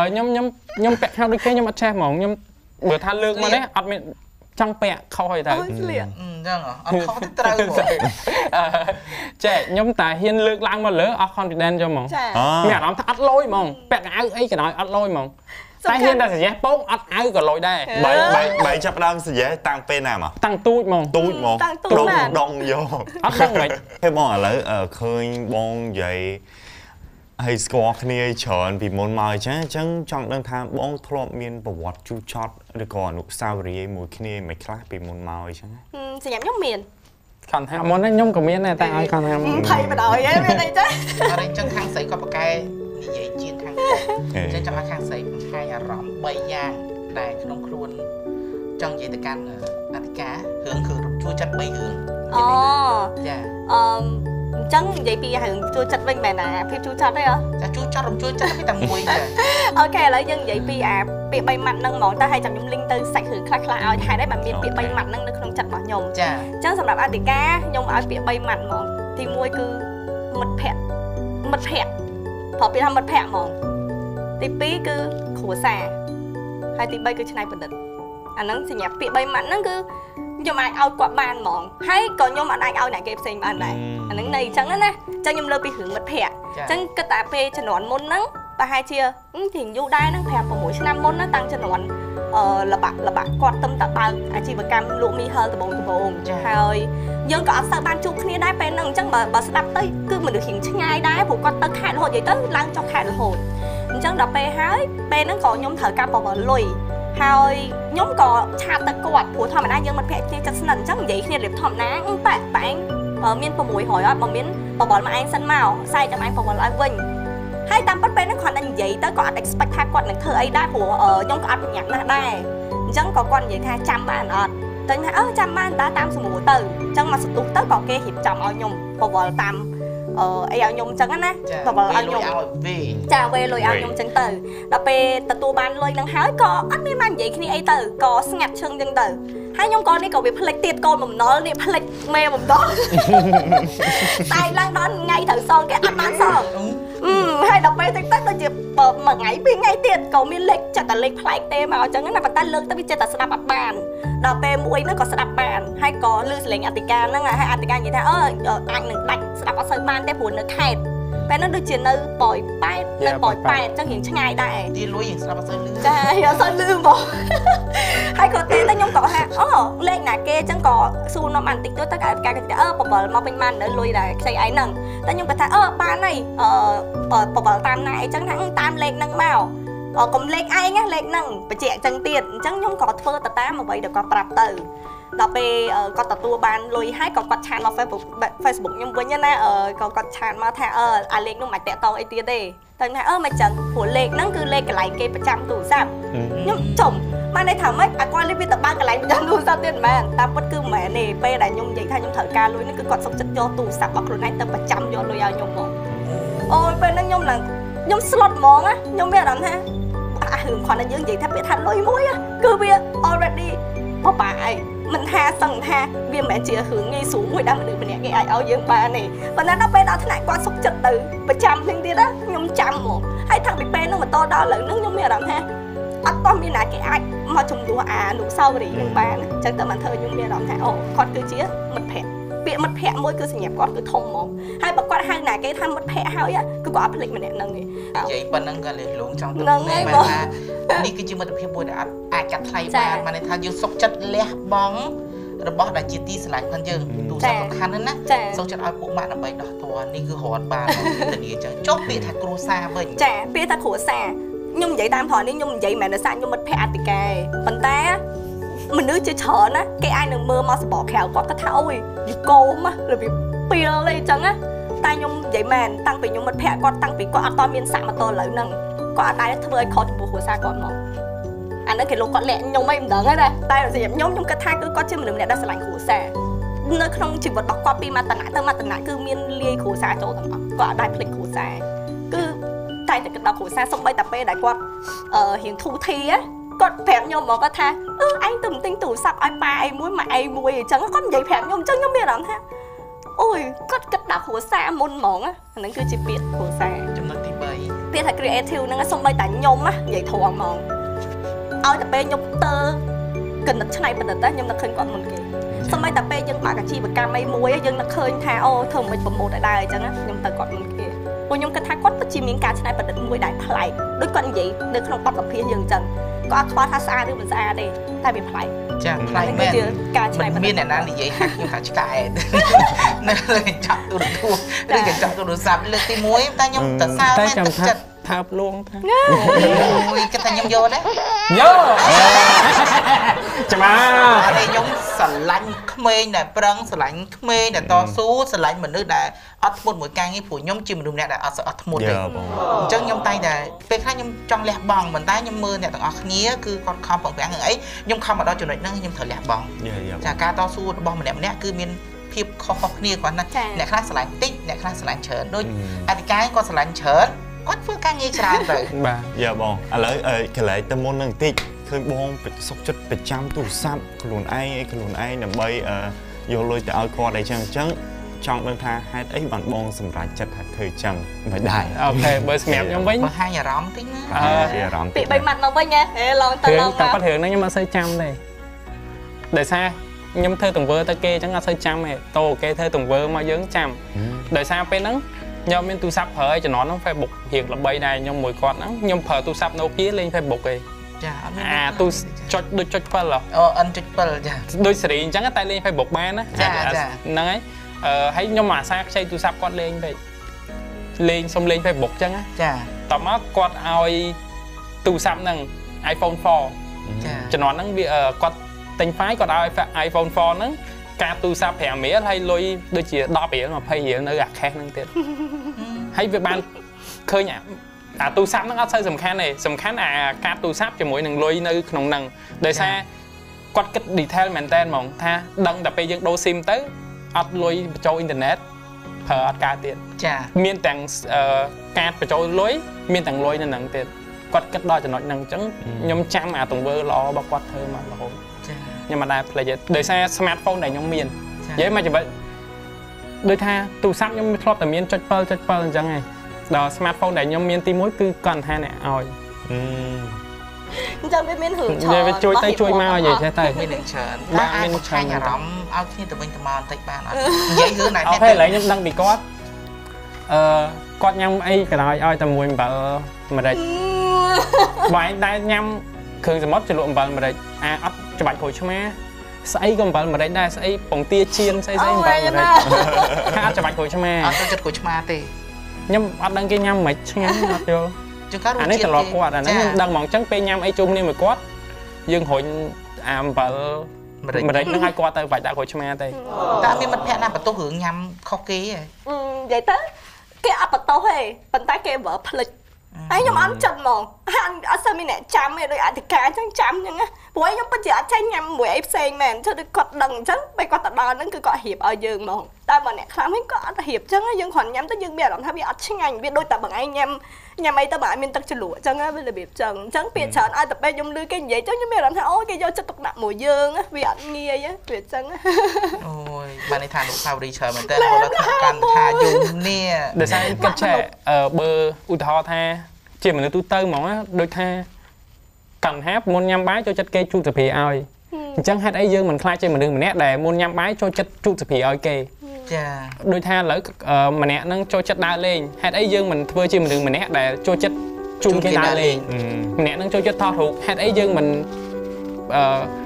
ខ្ញុំពាក់ខោដូចគេខ្ញុំអត់ចេះហ្មងខ្ញុំបើថាលើកមកនេះអត់មានចង់ពាក់ខុសហើយទៅអញ្ចឹងអត់ខុសទេត្រូវហ្មងចេះខ្ញុំតែហ៊ានលើកឡើងមកលើអស់ confidence ចុះហ្មងមានអារម្មណ៍ថាអត់លយហ្មងពាក់កៅអៅអីក៏ដោយអត់លយហ្មងតែហ៊ានតែសញ្ញេះពងអត់អៅក៏លយដែរបីចាប់ដើមសញ្ញេះតាំងពេលណាមកតាំងទូចហ្មងទូចហ្មងដងយកអត់ដឹងមិនទេបងឥឡូវឃើញបងនិយាយ ហើយស្គាល់គ្នាច្រើនពីមុនមកអញ្ចឹងអញ្ចឹងចង់ដឹងថាបងធ្លាប់មានប្រវត្តិជូរចត់ឬក៏អនុស្សាវរីយ៍មួយគ្នាមិនខ្លះពីមុនមកអញ្ចឹង សម្រាប់ខ្ញុំមាន ខំថាមុនហ្នឹងខ្ញុំក៏មានដែរតែឲ្យខំថាមុន ភ័យបណ្ដោយឯងមានអីចឹង អត់អញ្ចឹងខាងស្រីក៏ប្រកែនិយាយជាងខាងប្រុសអញ្ចឹងចង់ឲ្យខាងស្រីបង្ហាញអារម្មណ៍3យ៉ាងដែលក្នុងខ្លួនចង់និយាយទៅកាន់អធិការរឿងគឺរំជួលចិត្ត3រឿង អូ ចា អឺអញ្ចឹងនិយាយពីរឿងជួលចិត្តវិញមែនណាភាពជួលចិត្តទេហ៎ ចាជួលចិត្តរំជួលចិត្តពីតែមួយចា OK ឥឡូវយើងនិយាយពីអាពាក្យ3ម៉ាត់ហ្នឹងហ្មងតើហើយចាំខ្ញុំ link ទៅសាច់រឿងខ្លះខ្លះឲ្យហេតុអីបានមានពាក្យ3ម៉ាត់ហ្នឹងនៅក្នុងចិត្តរបស់ខ្ញុំ ចា អញ្ចឹងសម្រាប់អធិការខ្ញុំឲ្យពាក្យ3ម៉ាត់ហ្មងទី1គឺមិត្តភក្តិមិត្តភក្តិព្រោះពាក្យថាមិត្តភក្តិហ្មងទី2គឺគ្រួសារហើយទី3គឺច្នៃប្រឌិតអាហ្នឹងសញ្ញាពាក្យ3ម៉ាត់ហ្នឹងគឺខ្ញុំអាចឲ្យគាត់បានហ្មងហើយក៏ខ្ញុំអត់អាចឲ្យអ្នកគេផ្សេងបានដែរអាហ្នឹងន័យអញ្ចឹងណាអញ្ចឹងខ្ញុំលើកពីរឿងមិត្តភក្តិអញ្ចឹងគិតតែពេលជំនាន់មុនហ្នឹងប្រហែលជារៀងយូរដែរហ្នឹង5 6ឆ្នាំមុនណាតាំងជំនាន់លបាក់លបាក់គាត់ទឹមតែបើកអាជីវកម្មលក់មីហិលដំបងហើយយើងក៏អត់សូវបានជួបគ្នាដែរពេលហ្នឹងអញ្ចឹងបើស្ដាប់ទៅគឺមនុស្សរៀងឆ្ងាយដែរព្រោះគាត់ទៅខេត្តរហូតនិយាយទៅឡើងចុះខេត្តរហូតអញ្ចឹងដល់ពេលហើយពេលហ្នឹងក៏ខ្ញុំត្រូវការបបលុយហើយខ្ញុំក៏ឆាតទៅគាត់ព្រោះធម្មតាយើងមិត្តភក្តិគ្នាចិត្តស្និទ្ធអញ្ចឹងនិយាយគ្នារបៀបធម្មតាប៉ែឯងមាន600អត់បើមានបបលមកឯងសិនមកខ្សែចាំឯងបបលឲ្យវិញហើយតាមពិតពេលហ្នឹងគ្រាន់តែនិយាយទៅក៏អត់ expect ថាគាត់នឹងធ្វើអីដែរព្រោះខ្ញុំក៏អត់ប្រញាប់ណាស់ដែរអញ្ចឹងក៏គាត់និយាយថាចាំបានអត់តែថាចាំបានតើតាមស្រួលទៅអញ្ចឹងមកសន្ទុះទៅក៏គេរៀបចំឲ្យខ្ញុំបបលតាមអីឲ្យខ្ញុំអញ្ចឹងណាបបលឲ្យខ្ញុំចាវេលុយឲ្យខ្ញុំអញ្ចឹងទៅដល់ពេលទទួលបានលុយនឹងហើយក៏អត់មានបាននិយាយគ្នាអីទៅក៏ស្ងាត់ឈឹងអញ្ចឹងទៅហើយខ្ញុំក៏នេះក៏វាផ្លិចទៀតកូនបំណុលនេះផ្លិចមេបំណុលតែឡើងដល់ថ្ងៃត្រូវសងគេអត់បានសងហើយដល់ពេលតិចទៅដូចជាមួយថ្ងៃពីរថ្ងៃទៀតក៏មានលេខចិត្តតែលេខប្លែកទេមកអញ្ចឹងណាប៉ុន្តែលើកទៅវាចិត្តតែស្ដាប់អត់បានដល់ពេលមួយហ្នឹងក៏ស្ដាប់បានហើយក៏ឮសលេងអធិការហ្នឹងហើយអធិការនិយាយថាអាចនឹងដាច់ស្ដាប់អត់សូវបានទេព្រោះនៅខេត្តពេលហ្នឹងដូចជានៅប៉ោយប៉ែតនៅប៉ោយប៉ែតអញ្ចឹងរៀងឆ្ងាយដែរទីលុយរៀងស្ដាប់អត់សូវឮចាអត់សូវឮហ្មងហើយក៏ទេតែខ្ញុំក៏ថាលេខណាគេអញ្ចឹងក៏សួរនាំអានតិចទៅក៏អធិការគេថាបបលមកវិញបាននៅលុយដែរខ្ចីឯងហ្នឹងតែខ្ញុំក៏ថាបានហើយបបលតាមណាអីចឹងថាតាមលេខហ្នឹងមកកុំលេខឯងណាលេខហ្នឹងបញ្ជាក់អញ្ចឹងទៀតអញ្ចឹងខ្ញុំក៏ធ្វើទៅតាមអ្វីដែលគាត់ប្រាប់ទៅដល់ពេលគាត់ទទួលបានលុយហើយក៏គាត់ឆាតមក Facebook ខ្ញុំវិញណាក៏គាត់ឆាតមកថាអាលេខនោះមិនតាក់តងអីទៀតទេតែថាមិនចឹងព្រោះលេខហ្នឹងគឺលេខកន្លែងគេប្រចាំទូរស័ព្ទខ្ញុំចំបានន័យថាម៉េចអាគាត់លេខវាទៅបើកកន្លែងប្រចាំទូរស័ព្ទទៀតមិនមែនតាមពិតគឺមិនមែនទេពេលដែលខ្ញុំនិយាយថាខ្ញុំត្រូវការលុយនេះគឺគាត់សុខចិត្តយកទូរស័ព្ទរបស់ខ្លួនឯងទៅប្រចាំយកលុយឲ្យខ្ញុំហ្មងអូយពេលហ្នឹងខ្ញុំឡើងខ្ញុំស្លុតហ្មងណាខ្ញុំមានអារម្មណ៍ថាអារឿងគ្រាន់តែយើងនិយាយថាពាក្យថាលុយមួយគឺវា already បបាក់អីមិនថាសឹងថាវាមិនមែនជារឿងងាយស្រួលមួយដែលមនុស្សម្នាក់គេអាចឲ្យយើងបានទេប៉ុន្តែដល់ពេលដល់ថ្នាក់គាត់សុខចិត្តទៅប្រចាំទាំងទៀតណាខ្ញុំចាំហ្មងហើយតាំងពីពេលហ្នឹងបន្តដល់ឥឡូវហ្នឹងខ្ញុំមានអារម្មណ៍ថាអត់ទាន់មានណាគេអាចមកជំនួសអាអនុស្សាវរីយ៍នឹងបានអញ្ចឹងតែបានធ្វើខ្ញុំមានអារម្មណ៍ថាគាត់គឺជាមិត្តភក្តិពាក្យមិត្តភក្តិមួយគឺសម្រាប់គាត់គឺធំហ្មងហើយបើគាត់ហៅណាគេថាមិត្តភក្តិហើយគឺគាត់អត់ភ្លេចម្នាក់ហ្នឹងទេ និយាយប៉ុណ្្នឹងក៏លេះលងចង់ទៅមែនថានេះគឺជាមិត្តភាពមួយដែលអាចកាត់ថ្លៃបានបានន័យថាយើងសុខចិត្តលះបង់របស់ដែលជាទីស្រឡាញ់ផងយើងទូរស័ព្ទសំខាន់ណាស់ណាសុខចិត្តឲ្យពួកម៉ាក់ដើម្បីដោះតួនេះគឺរត់បានធានាអញ្ចឹងចុះពាក្យថាគ្រួសារវិញចាពាក្យថាគ្រួសារខ្ញុំនិយាយតាមត្រង់នេះខ្ញុំនិយាយមិនមែនដោយសារខ្ញុំមិត្តភក្តិអធិការទេប៉ុន្តែមនុស្សជាច្រើនណាគេអាចនឹងមើលមកសបកក្រៅគាត់គាត់ថាអូយយូកោមរបៀបពីលអីចឹងណាតែខ្ញុំនិយាយមែនតាំងពីខ្ញុំមិត្តភក្តិគាត់តាំងពីគាត់អត់តមានសាក់ម៉ូតូឥឡូវហ្នឹងគាត់អត់ដែលធ្វើឲ្យខុសចំពោះគ្រួសារគាត់មកអាហ្នឹងគេលោកគាត់លាក់ខ្ញុំអីមិនដឹងទេណាតែសម្រាប់ខ្ញុំខ្ញុំគិតថាគឺគាត់ជាមនុស្សម្នាក់ដែលស្រឡាញ់គ្រួសារនៅក្នុងជីវិតរបស់គាត់ពីមួយតំណាក់ទៅមួយតំណាក់គឺមានលាយគ្រួសារចូលទាំងអស់គាត់អត់ដែលភ្លេចគ្រួសារគឺតែគិតដល់គ្រួសារសូម្បីតែពេលដែលគាត់រៀងធូរធារគាត់ប្រាប់ខ្ញុំហ្មងគាត់ថាឯងទៅទិញទូរស័ព្ទឲ្យប៉ាឯងមួយម៉ាក់ឯងមួយអញ្ចឹងគាត់និយាយប្រាប់ខ្ញុំអញ្ចឹងខ្ញុំមានអារម្មណ៍ថាអូយគាត់គិតដល់គ្រួសារមុនហ្មងអាហ្នឹងគឺជាពាក្យគ្រួសារចំណុចទី3ពាក្យថា creative ហ្នឹងសូម្បីតែខ្ញុំណានិយាយត្រង់ហ្មងឲ្យតែពេលខ្ញុំទៅគណិតច្នៃប្រឌិតខ្ញុំនឹកឃើញគាត់មុនគេសូម្បីតែពេលយើងបើកអាជីវកម្មអីមួយយើងនឹកឃើញថាធ្វើមិនប្រម៉ូទឲ្យដែរអញ្ចឹងខ្ញុំទៅគាត់មុនគេព្រោះខ្ញុំគិតថាគាត់ពិតជាមានការច្នៃប្រឌិតមួយដែលប្លែកដូចគាត់និយាយនៅក្នុងបទសម្ភាសន៍យើងអញ្ចឹង ក៏អត់ខ្វល់ថាស្អាតឬមិនស្អាតទេតែវាប្លែក ចាប្លែកមែន ការច្នៃប្រឌិត មានអ្នកណានិយាយថាខ្ញុំថាឆ្កែនៅលើកញ្ចក់ទូរទស្សន៍ឬកញ្ចក់ទូរស័ព្ទលើកទី1តែខ្ញុំតសើមែនទឹកចិត្ត ថើបលួងថា អូយគិតថាខ្ញុំយកដែរ យកច្បាស់ អត់ទេខ្ញុំស្រឡាញ់ក្មេងដែលប្រឹងស្រឡាញ់ក្មេងដែលតស៊ូស្រឡាញ់មនុស្សដែលអត់ធ្មត់មួយការងារព្រោះខ្ញុំជាមនុស្សម្នាក់ដែលអត់ធ្មត់ទេអញ្ចឹងខ្ញុំតែងតែពេលខ្លះខ្ញុំចង់លះបង់ប៉ុន្តែខ្ញុំមើលអ្នកទាំងអស់គ្នាគឺគាត់ខំប្រឹងប្រែងរឿងអីខ្ញុំខំមកដល់ចំណុចហ្នឹងខ្ញុំត្រូវលះបង់ចាការតស៊ូរបស់ម្នាក់ម្នាក់គឺមានភាពខុសៗគ្នាគាត់ណាអ្នកខ្លះស្រឡាញ់តិចអ្នកខ្លះស្រឡាញ់ច្រើនដូចអធិការគាត់ស្រឡាញ់ច្រើនគាត់ធ្វើការងារច្រើនទៅ បាទ យ៉ាបងឥឡូវកន្លែងទៅមុននឹងបន្តិចឃើញបងសុកចិត្តប្រចាំទូរស័ព្ទខ្លួនឯងអីខ្លួនឯងដើម្បីយកលុយទៅឲ្យគាត់អីចឹងអញ្ចឹងចង់ដឹងថាហេតុអីបានបងសម្រេចចិត្តថាធ្វើចឹងមិនដែរ OK បើសម្រាប់ខ្ញុំវិញ បង្ហាញអារម្មណ៍តិចណា អារម្មណ៍ ពី3ម៉ាត់មកវិញហេឡងទៅឡង តែគាត់រឿងហ្នឹងខ្ញុំអត់សូវចាំទេដោយសារខ្ញុំធ្វើទង្វើទៅគេអញ្ចឹងអត់សូវចាំទេតោគេធ្វើទង្វើមកយើងចាំដោយសារពេលហ្នឹងខ្ញុំមានទូរស័ព្ទប្រើឯជំនាន់ហ្នឹង Facebook រៀងល្បីដែរខ្ញុំមួយគាត់ហ្នឹងខ្ញុំប្រើទូរស័ព្ទ Nokia លេង Facebook ឯង ចាអត់មាន អាទូចុចដូចចុច7 អូ N.7 ចា ដូចសេរីអញ្ចឹងតែលេង Facebook បានណាហ្នឹងហើយហើយខ្ញុំអាសាខ្ចីទូរស័ព្ទគាត់លេងពេកលេងសុំលេង Facebook អញ្ចឹងណា ចា តមកគាត់ឲ្យទូរស័ព្ទហ្នឹង iPhone 4 ចា ជំនាន់ហ្នឹងវាគាត់ទិញ file គាត់ឲ្យ iPhone 4ហ្នឹងកាតទូរស័ព្ទ5រៀលហើយលុយដូចជា10រៀល20រៀលនៅអាខេសហ្នឹងទៀតហើយវាបានឃើញអាទូរស័ព្ទហ្នឹងអត់សូវសំខាន់ទេសំខាន់អាកាតទូរស័ព្ទជាមួយនឹងលុយនៅក្នុងហ្នឹងដោយសារគាត់គិត detail មែនតើហ្មងថាដឹងតែពេលយើងដូរ SIM ទៅអត់លុយបញ្ចូលអ៊ីនធឺណិតប្រើអត់កើតទៀត ចា មានទាំងកាតបញ្ចូលលុយមានទាំងលុយនៅហ្នឹងទៀតគាត់គិតដល់ចំណុចហ្នឹងអញ្ចឹងខ្ញុំចាំអាទង្វើល្អរបស់គាត់ធ្វើមករហូតខ្ញុំមិនដែលភ្លេចទេដោយសារ smartphone ដែលខ្ញុំមាននិយាយមកជីវិតដូចថាទូរស័ព្ទខ្ញុំធ្លាប់តែមានចុច7ចុច7អញ្ចឹងឯងដល់ smartphone ដែលខ្ញុំមានទី1គឺគាត់ថាអ្នកឲ្យ អញ្ចឹងវាមានរឿងច្រើន វាជួយទៅជួយមកនិយាយចេះទៅ មានរឿងច្រើន បាទមាន ច្រើនអារម្មណ៍ឲ្យគ្នាទៅវិញទៅមកបន្តិចបានអត់និយាយរឿងណា អូខេឥឡូវខ្ញុំដឹងពីគាត់គាត់ញ៉ាំអីក៏ដោយឲ្យតែមួយអំបិលម្រេចបាយដែលញ៉ាំគ្រឿងសមុទ្រជ្រលក់អំបិលម្រេចអាអត់ច្បាច់ក្រូចឆ្មាស្អីក៏អំបិលម្រេចដែរស្អីពងទាចៀនស្អីស្អីអំបិលម្រេចថាអត់ច្បាច់ក្រូចឆ្មា អត់ចូលចិត្តក្រូចឆ្មាទេ ខ្ញុំអត់ដឹងគេញ៉ាំមិនឆ្ងាញ់អត់យល់អានេះត្រឡប់គាត់អានេះខ្ញុំដឹងហ្មងអញ្ចឹងពេលញ៉ាំអីជុំគ្នាមួយគាត់យើងរុញអាអំបិលម្រេចហ្នឹងឲ្យគាត់ទៅបាច់ដាក់ក្រូចឆ្មាទេ តែមានមិត្តភក្តិណាបន្ទោសរឿងញ៉ាំខុសគេហ៎ និយាយទៅគេអត់បន្ទោសទេប៉ុន្តែគេបើភ្លេចហើយខ្ញុំអត់ចិត្តហ្មងអត់សូវមានអ្នកចាំទេដូចអធិការអញ្ចឹងចាំអញ្ចឹងណាព្រោះខ្ញុំពិតជាអត់ចេះញ៉ាំមួយអីផ្សេងមែនធ្វើដូចគាត់ដឹងអញ្ចឹងពេលគាត់ទៅដល់ហ្នឹងគឺគាត់រៀបឲ្យយើងហ្មងតែបើអ្នកខ្លះវិញគាត់អត់រៀបអញ្ចឹងយើងគ្រាន់ញ៉ាំទៅយើងមានអារម្មណ៍ថាវាអត់ឆ្ងាញ់វាដូចតែបងឯងញ៉ាំញ៉ាំអីទៅបើអត់មានទឹកជ្រលក់អញ្ចឹងវារបៀបអញ្ចឹងអញ្ចឹងពាក្យច្រើនឲ្យតែពេលខ្ញុំឮគេនិយាយអញ្ចឹងខ្ញុំមានអារម្មណ៍ថាអូគេយកចិត្តទុកដាក់មួយយើងវាអត់ងាយវាអញ្ចឹង អូយបានន័យថាលោកសាវរីច្រើនមែនតើគាត់ដល់កាន់ថាយំនេះ ដោយសារគិតចេះបើឧទាហរណ៍ថាជាមនុស្សទូទៅហ្មងដូចថាកណ្ហាមុនញ៉ាំបាយចូលចិត្តគេជូតសាព្រាឲ្យអញ្ចឹងហេតុអីយើងមិនខ្លាចជាមនុស្សម្នាក់ដែលមុនញ៉ាំបាយចូលចិត្តជូតសាព្រាឲ្យគេ ចា ដូចថាឥឡូវម្នាក់ហ្នឹងចូលចិត្តដើរលេងហេតុអីយើងមិនធ្វើជាមនុស្សម្នាក់ដែលចូលចិត្តជូនគេដើរលេងម្នាក់ហ្នឹងចូលចិត្តថតរូបហេតុអីយើងមិន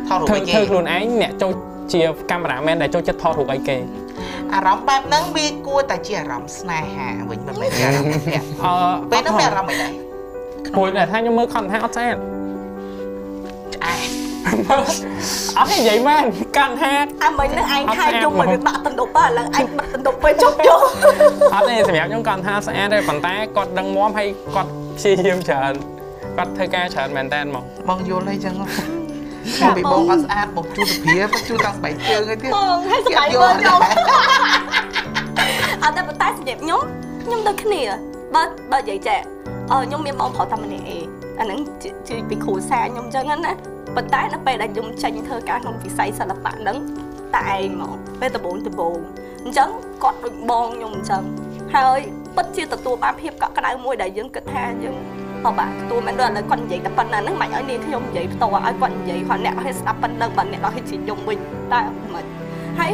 ថតរូបឲ្យគេ ធ្វើខ្លួនឯងអ្នកចូលជាកាមេរ៉ាមែនដែលចូលចិត្តថតរូបឲ្យគេ អារម្មណ៍បែបហ្នឹងវាគួរតែជាអារម្មណ៍ស្នេហាវិញមិនមែនជាអារម្មណ៍ភ័ក្រពេលហ្នឹងមានអារម្មណ៍អីដែរ ព្រោះតែថាខ្ញុំមើលខំថាអត់ស្អាត ឆ្អែត អត់ទេនិយាយមែនកាន់ថា អាមិញហ្នឹងឯងខែយំឲ្យវាបាក់តណ្ដប់ឥឡូវឯងបិទតណ្ដប់ពេលជប់យំ អត់ទេសម្រាប់ខ្ញុំកាន់ថាស្អាតទេប៉ុន្តែគាត់ដឹងមាំហើយគាត់ព្យាយាមច្រើនគាត់ធ្វើការច្រើនមែនតើហ្មង បងយល់អីចឹងពីបងអត់ស្អាតបងជូតព្រាជូតតាំងស្បែកជើងអីទៀត បងហើយស្បែកមើលខ្ញុំអត់តែប៉ុន្តែសម្រាប់ខ្ញុំខ្ញុំដូចគ្នាបើបើនិយាយចេះខ្ញុំមានបងប្រុសតែម្នាក់ឯងអាហ្នឹងជាពីគ្រួសារខ្ញុំចឹងណាប៉ុន្តែនៅពេលដែលខ្ញុំចេញធ្វើការក្នុងវិស័យសិល្បៈហ្នឹងតែឯងហ្មងពេលដំបូងអញ្ចឹងគាត់ដូចបងខ្ញុំអញ្ចឹងហើយពិតជាទទួលបានភាពកក់ក្ដៅមួយដែលយើងគិតថាយើងពិបាកទទួលមែនដូចឥឡូវគាត់និយាយតែប៉ុណ្ណាហ្នឹងមិនឲ្យនាងខ្ញុំនិយាយផ្ទាល់ឲ្យគាត់និយាយគាត់អ្នកឲ្យស្ដាប់ប៉ុណ្ណឹងបើអ្នកឲ្យជាខ្ញុំវិញតែមិនហើយ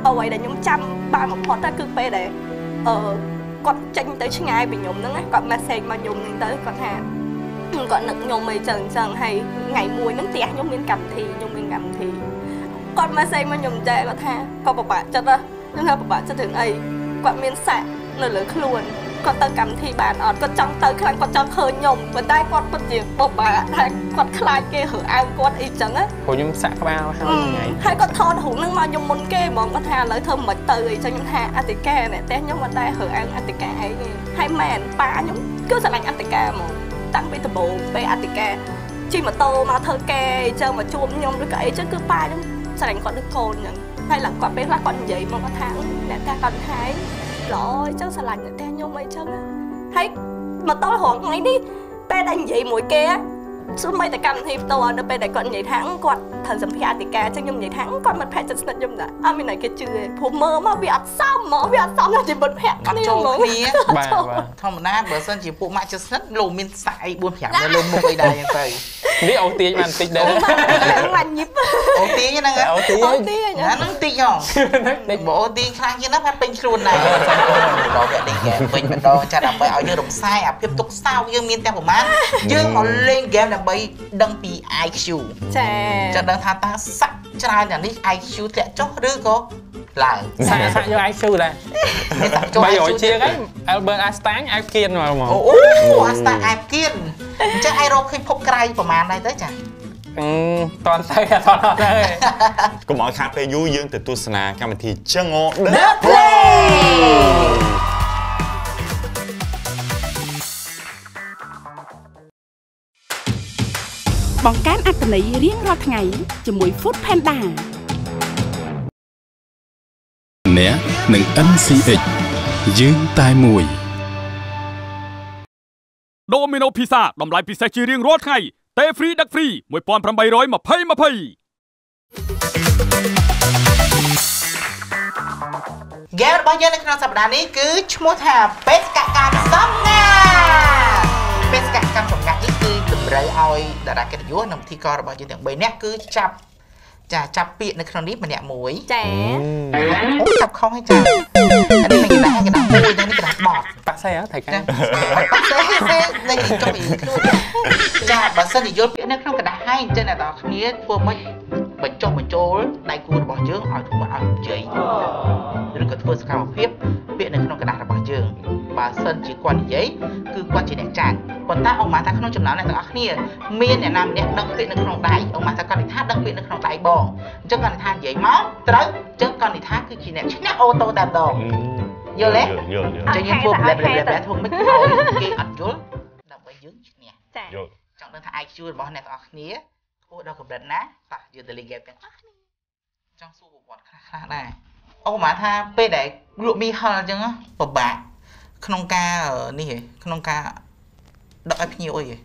អ្វីដែលខ្ញុំចាំបានបំផុតគឺពេលដែលគាត់ចេញទៅឆ្ងាយពីខ្ញុំហ្នឹងគាត់ message មកខ្ញុំហ្នឹងទៅគាត់ថា គាត់នឹកខ្ញុំអីចឹងចឹងហើយថ្ងៃមួយហ្នឹងផ្ទះខ្ញុំមានកម្មវិធីគាត់មកសេមកខ្ញុំចែគាត់ថាគាត់ពិបាកចិត្តខ្ញុំថាពិបាកចិត្តរឿងអីគាត់មានសាក់នៅលើខ្លួនគាត់ទៅកម្មវិធីបានអត់គាត់ចង់ទៅខ្លាំងគាត់ចង់ឃើញខ្ញុំប៉ុន្តែគាត់ពិតជាពិបាកថាគាត់ខ្លាចគេរើអើងគាត់អីចឹងណាព្រោះខ្ញុំសាក់ក្បាលហើយថ្ងៃហើយគាត់ថតរូបហ្នឹងមកខ្ញុំមុនគេហ្មងគាត់ថាឥឡូវធ្វើមិនទៅអីចឹងខ្ញុំថាអតិកាអ្នកផ្ទះខ្ញុំអត់ដែររើអើងអតិកាអីទេហើយមែនប៉ាខ្ញុំគឺស្រឡាញ់អតិកាហ្មងតាំងពីដំបូងពេលអតិកាជិះម៉ូតូមកធ្វើការអីចឹងមកជួបខ្ញុំឬក៏អីចឹងគឺប៉ាខ្ញុំស្រឡាញ់គាត់ដូចកូនចឹងហើយឡើងគាត់ពេលខ្លះគាត់និយាយមកគាត់ថាអ្នកផ្ទះគាត់ហើយល្អអញ្ចឹងស្រឡាញ់អ្នកផ្ទះខ្ញុំអីចឹងហើយមកដល់រាល់ថ្ងៃនេះពេលដែលនិយាយមួយគេសូម្បីតែកម្មវិធីផ្ទាល់នៅពេលដែលគាត់និយាយថាគាត់ត្រូវសម្ភារអធិការអញ្ចឹងខ្ញុំនិយាយថាគាត់មិនភ័ក្រចិត្តស្និទ្ធខ្ញុំដែរអត់មានអ្នកគេជឿទេព្រោះមើលមកវាអត់សមហ្មងវាអត់សមដល់ជីវិតភ័ក្រគ្នាហ្មងបាទធម្មតាបើសិនជាពួកម៉ាក់ចិត្តស្និទ្ធលោកមានសាក់អី4 5នៅលើមុខអីដែរអញ្ចឹងទៅនេះអូទាញបានតិចដែរបានញឹបអូទាញហ្នឹងអូទាញហ្នឹងតិចហ៎បើអូទាញខ្លាំងជាងហ្នឹងពេញខ្លួនដែរដល់វគ្គលេងហ្គេមវិញម្ដងចាដើម្បីឲ្យយើងរំសាយអាភាពទុកសោកយើងមានតែប្រមាណយើងមកលេងហ្គេមដើម្បីដឹងពី IQ ចាចង់ដឹងថាតើសាក់ច្រើនយ៉ាងនេះ IQ ធ្លាក់ចុះឬក៏ឡើងសាក់យក IQ ដែរ300ជាងហើយ Albert Einstein អែបគៀនមកហ្មងអូ Einstein អែបគៀនអញ្ចឹងឯងរកឃើញភពក្រៃប្រហែលដែរទៅចាតន់ទៅអត់តន់ទៅកុំឲ្យខាតពេលយូរយើងទៅទស្សនាកម្មវិធីចឹង The Play បង្កើនអត្ថន័យរៀងរាល់ថ្ងៃជាមួយ Food Panda អ្នកនឹង MCX យើងតែមួយ Domino Pizza តម្លៃពិសេសជារៀងរាល់ថ្ងៃទេហ្វ្រីដឹកហ្វ្រី1820 20ហ្គេមរបស់យើងនៅក្នុងសប្តាហ៍នេះគឺឈ្មោះថាបេសកកម្មសម្ងាត់បេសកកម្មសម្ងាត់នេះគឺតម្រូវឲ្យតារាកិត្តិយសនិងពិធីកររបស់យើងទាំង3នាក់គឺចាប់ចាប់ពាក្យនៅក្នុងនេះម្នាក់មួយចាអូចាប់ខុសហើយចាអានេះមិនគេដាក់គេដាក់មួយនេះគេដាក់បត់ប៉ាសេហ៎ថៃកាប៉ាសេសេនៅចុះពីខ្លួនចាបើសិនជាយល់ពាក្យនៅក្នុងกระดาษហើយអញ្ចឹងអ្នកនរគ្នាធ្វើម៉េចបញ្ចុះបញ្ចូលដៃគូរបស់យើងឲ្យធ្វើឲ្យនិយាយឬក៏ធ្វើសកម្មភាពពាក្យនៅក្នុងกระดาษរបស់យើងបើសិនជាគាត់និយាយគឺគាត់ជាអ្នកចាញ់ប៉ុន្តែអង្គមកថាក្នុងចំណោមអ្នកទាំងអស់គ្នាមានអ្នកណាម្នាក់ដឹងពាក្យនៅក្នុងដៃអង្គមកថាគាត់និថាដឹងពាក្យនៅក្នុងដៃបងអញ្ចឹងគាត់និថានិយាយមកត្រូវអញ្ចឹងគាត់និថាគឺជាអ្នកឈ្នះអូតូតែម្ដងយល់ទេយល់អញ្ចឹងយើងធ្វើប្លែបធ្វើមិនឲ្យគេអត់យល់ដើម្បីយើងឈ្នះចាយល់ចង់ដឹងថា IQ របស់អ្នកទាំងអស់គ្នាខ្ពស់ដល់កម្រិតណាតោះយើងទៅលេងហ្គេមទាំងអស់គ្នាចង់សួរប្រវត្តិខ្លះៗដែរអូមកថាពេលដែលលក់មីហិលអញ្ចឹងពិបាកក្នុងការនេះហ៎ក្នុងការដឹកឲ្យភ្ញៀវអីហ៎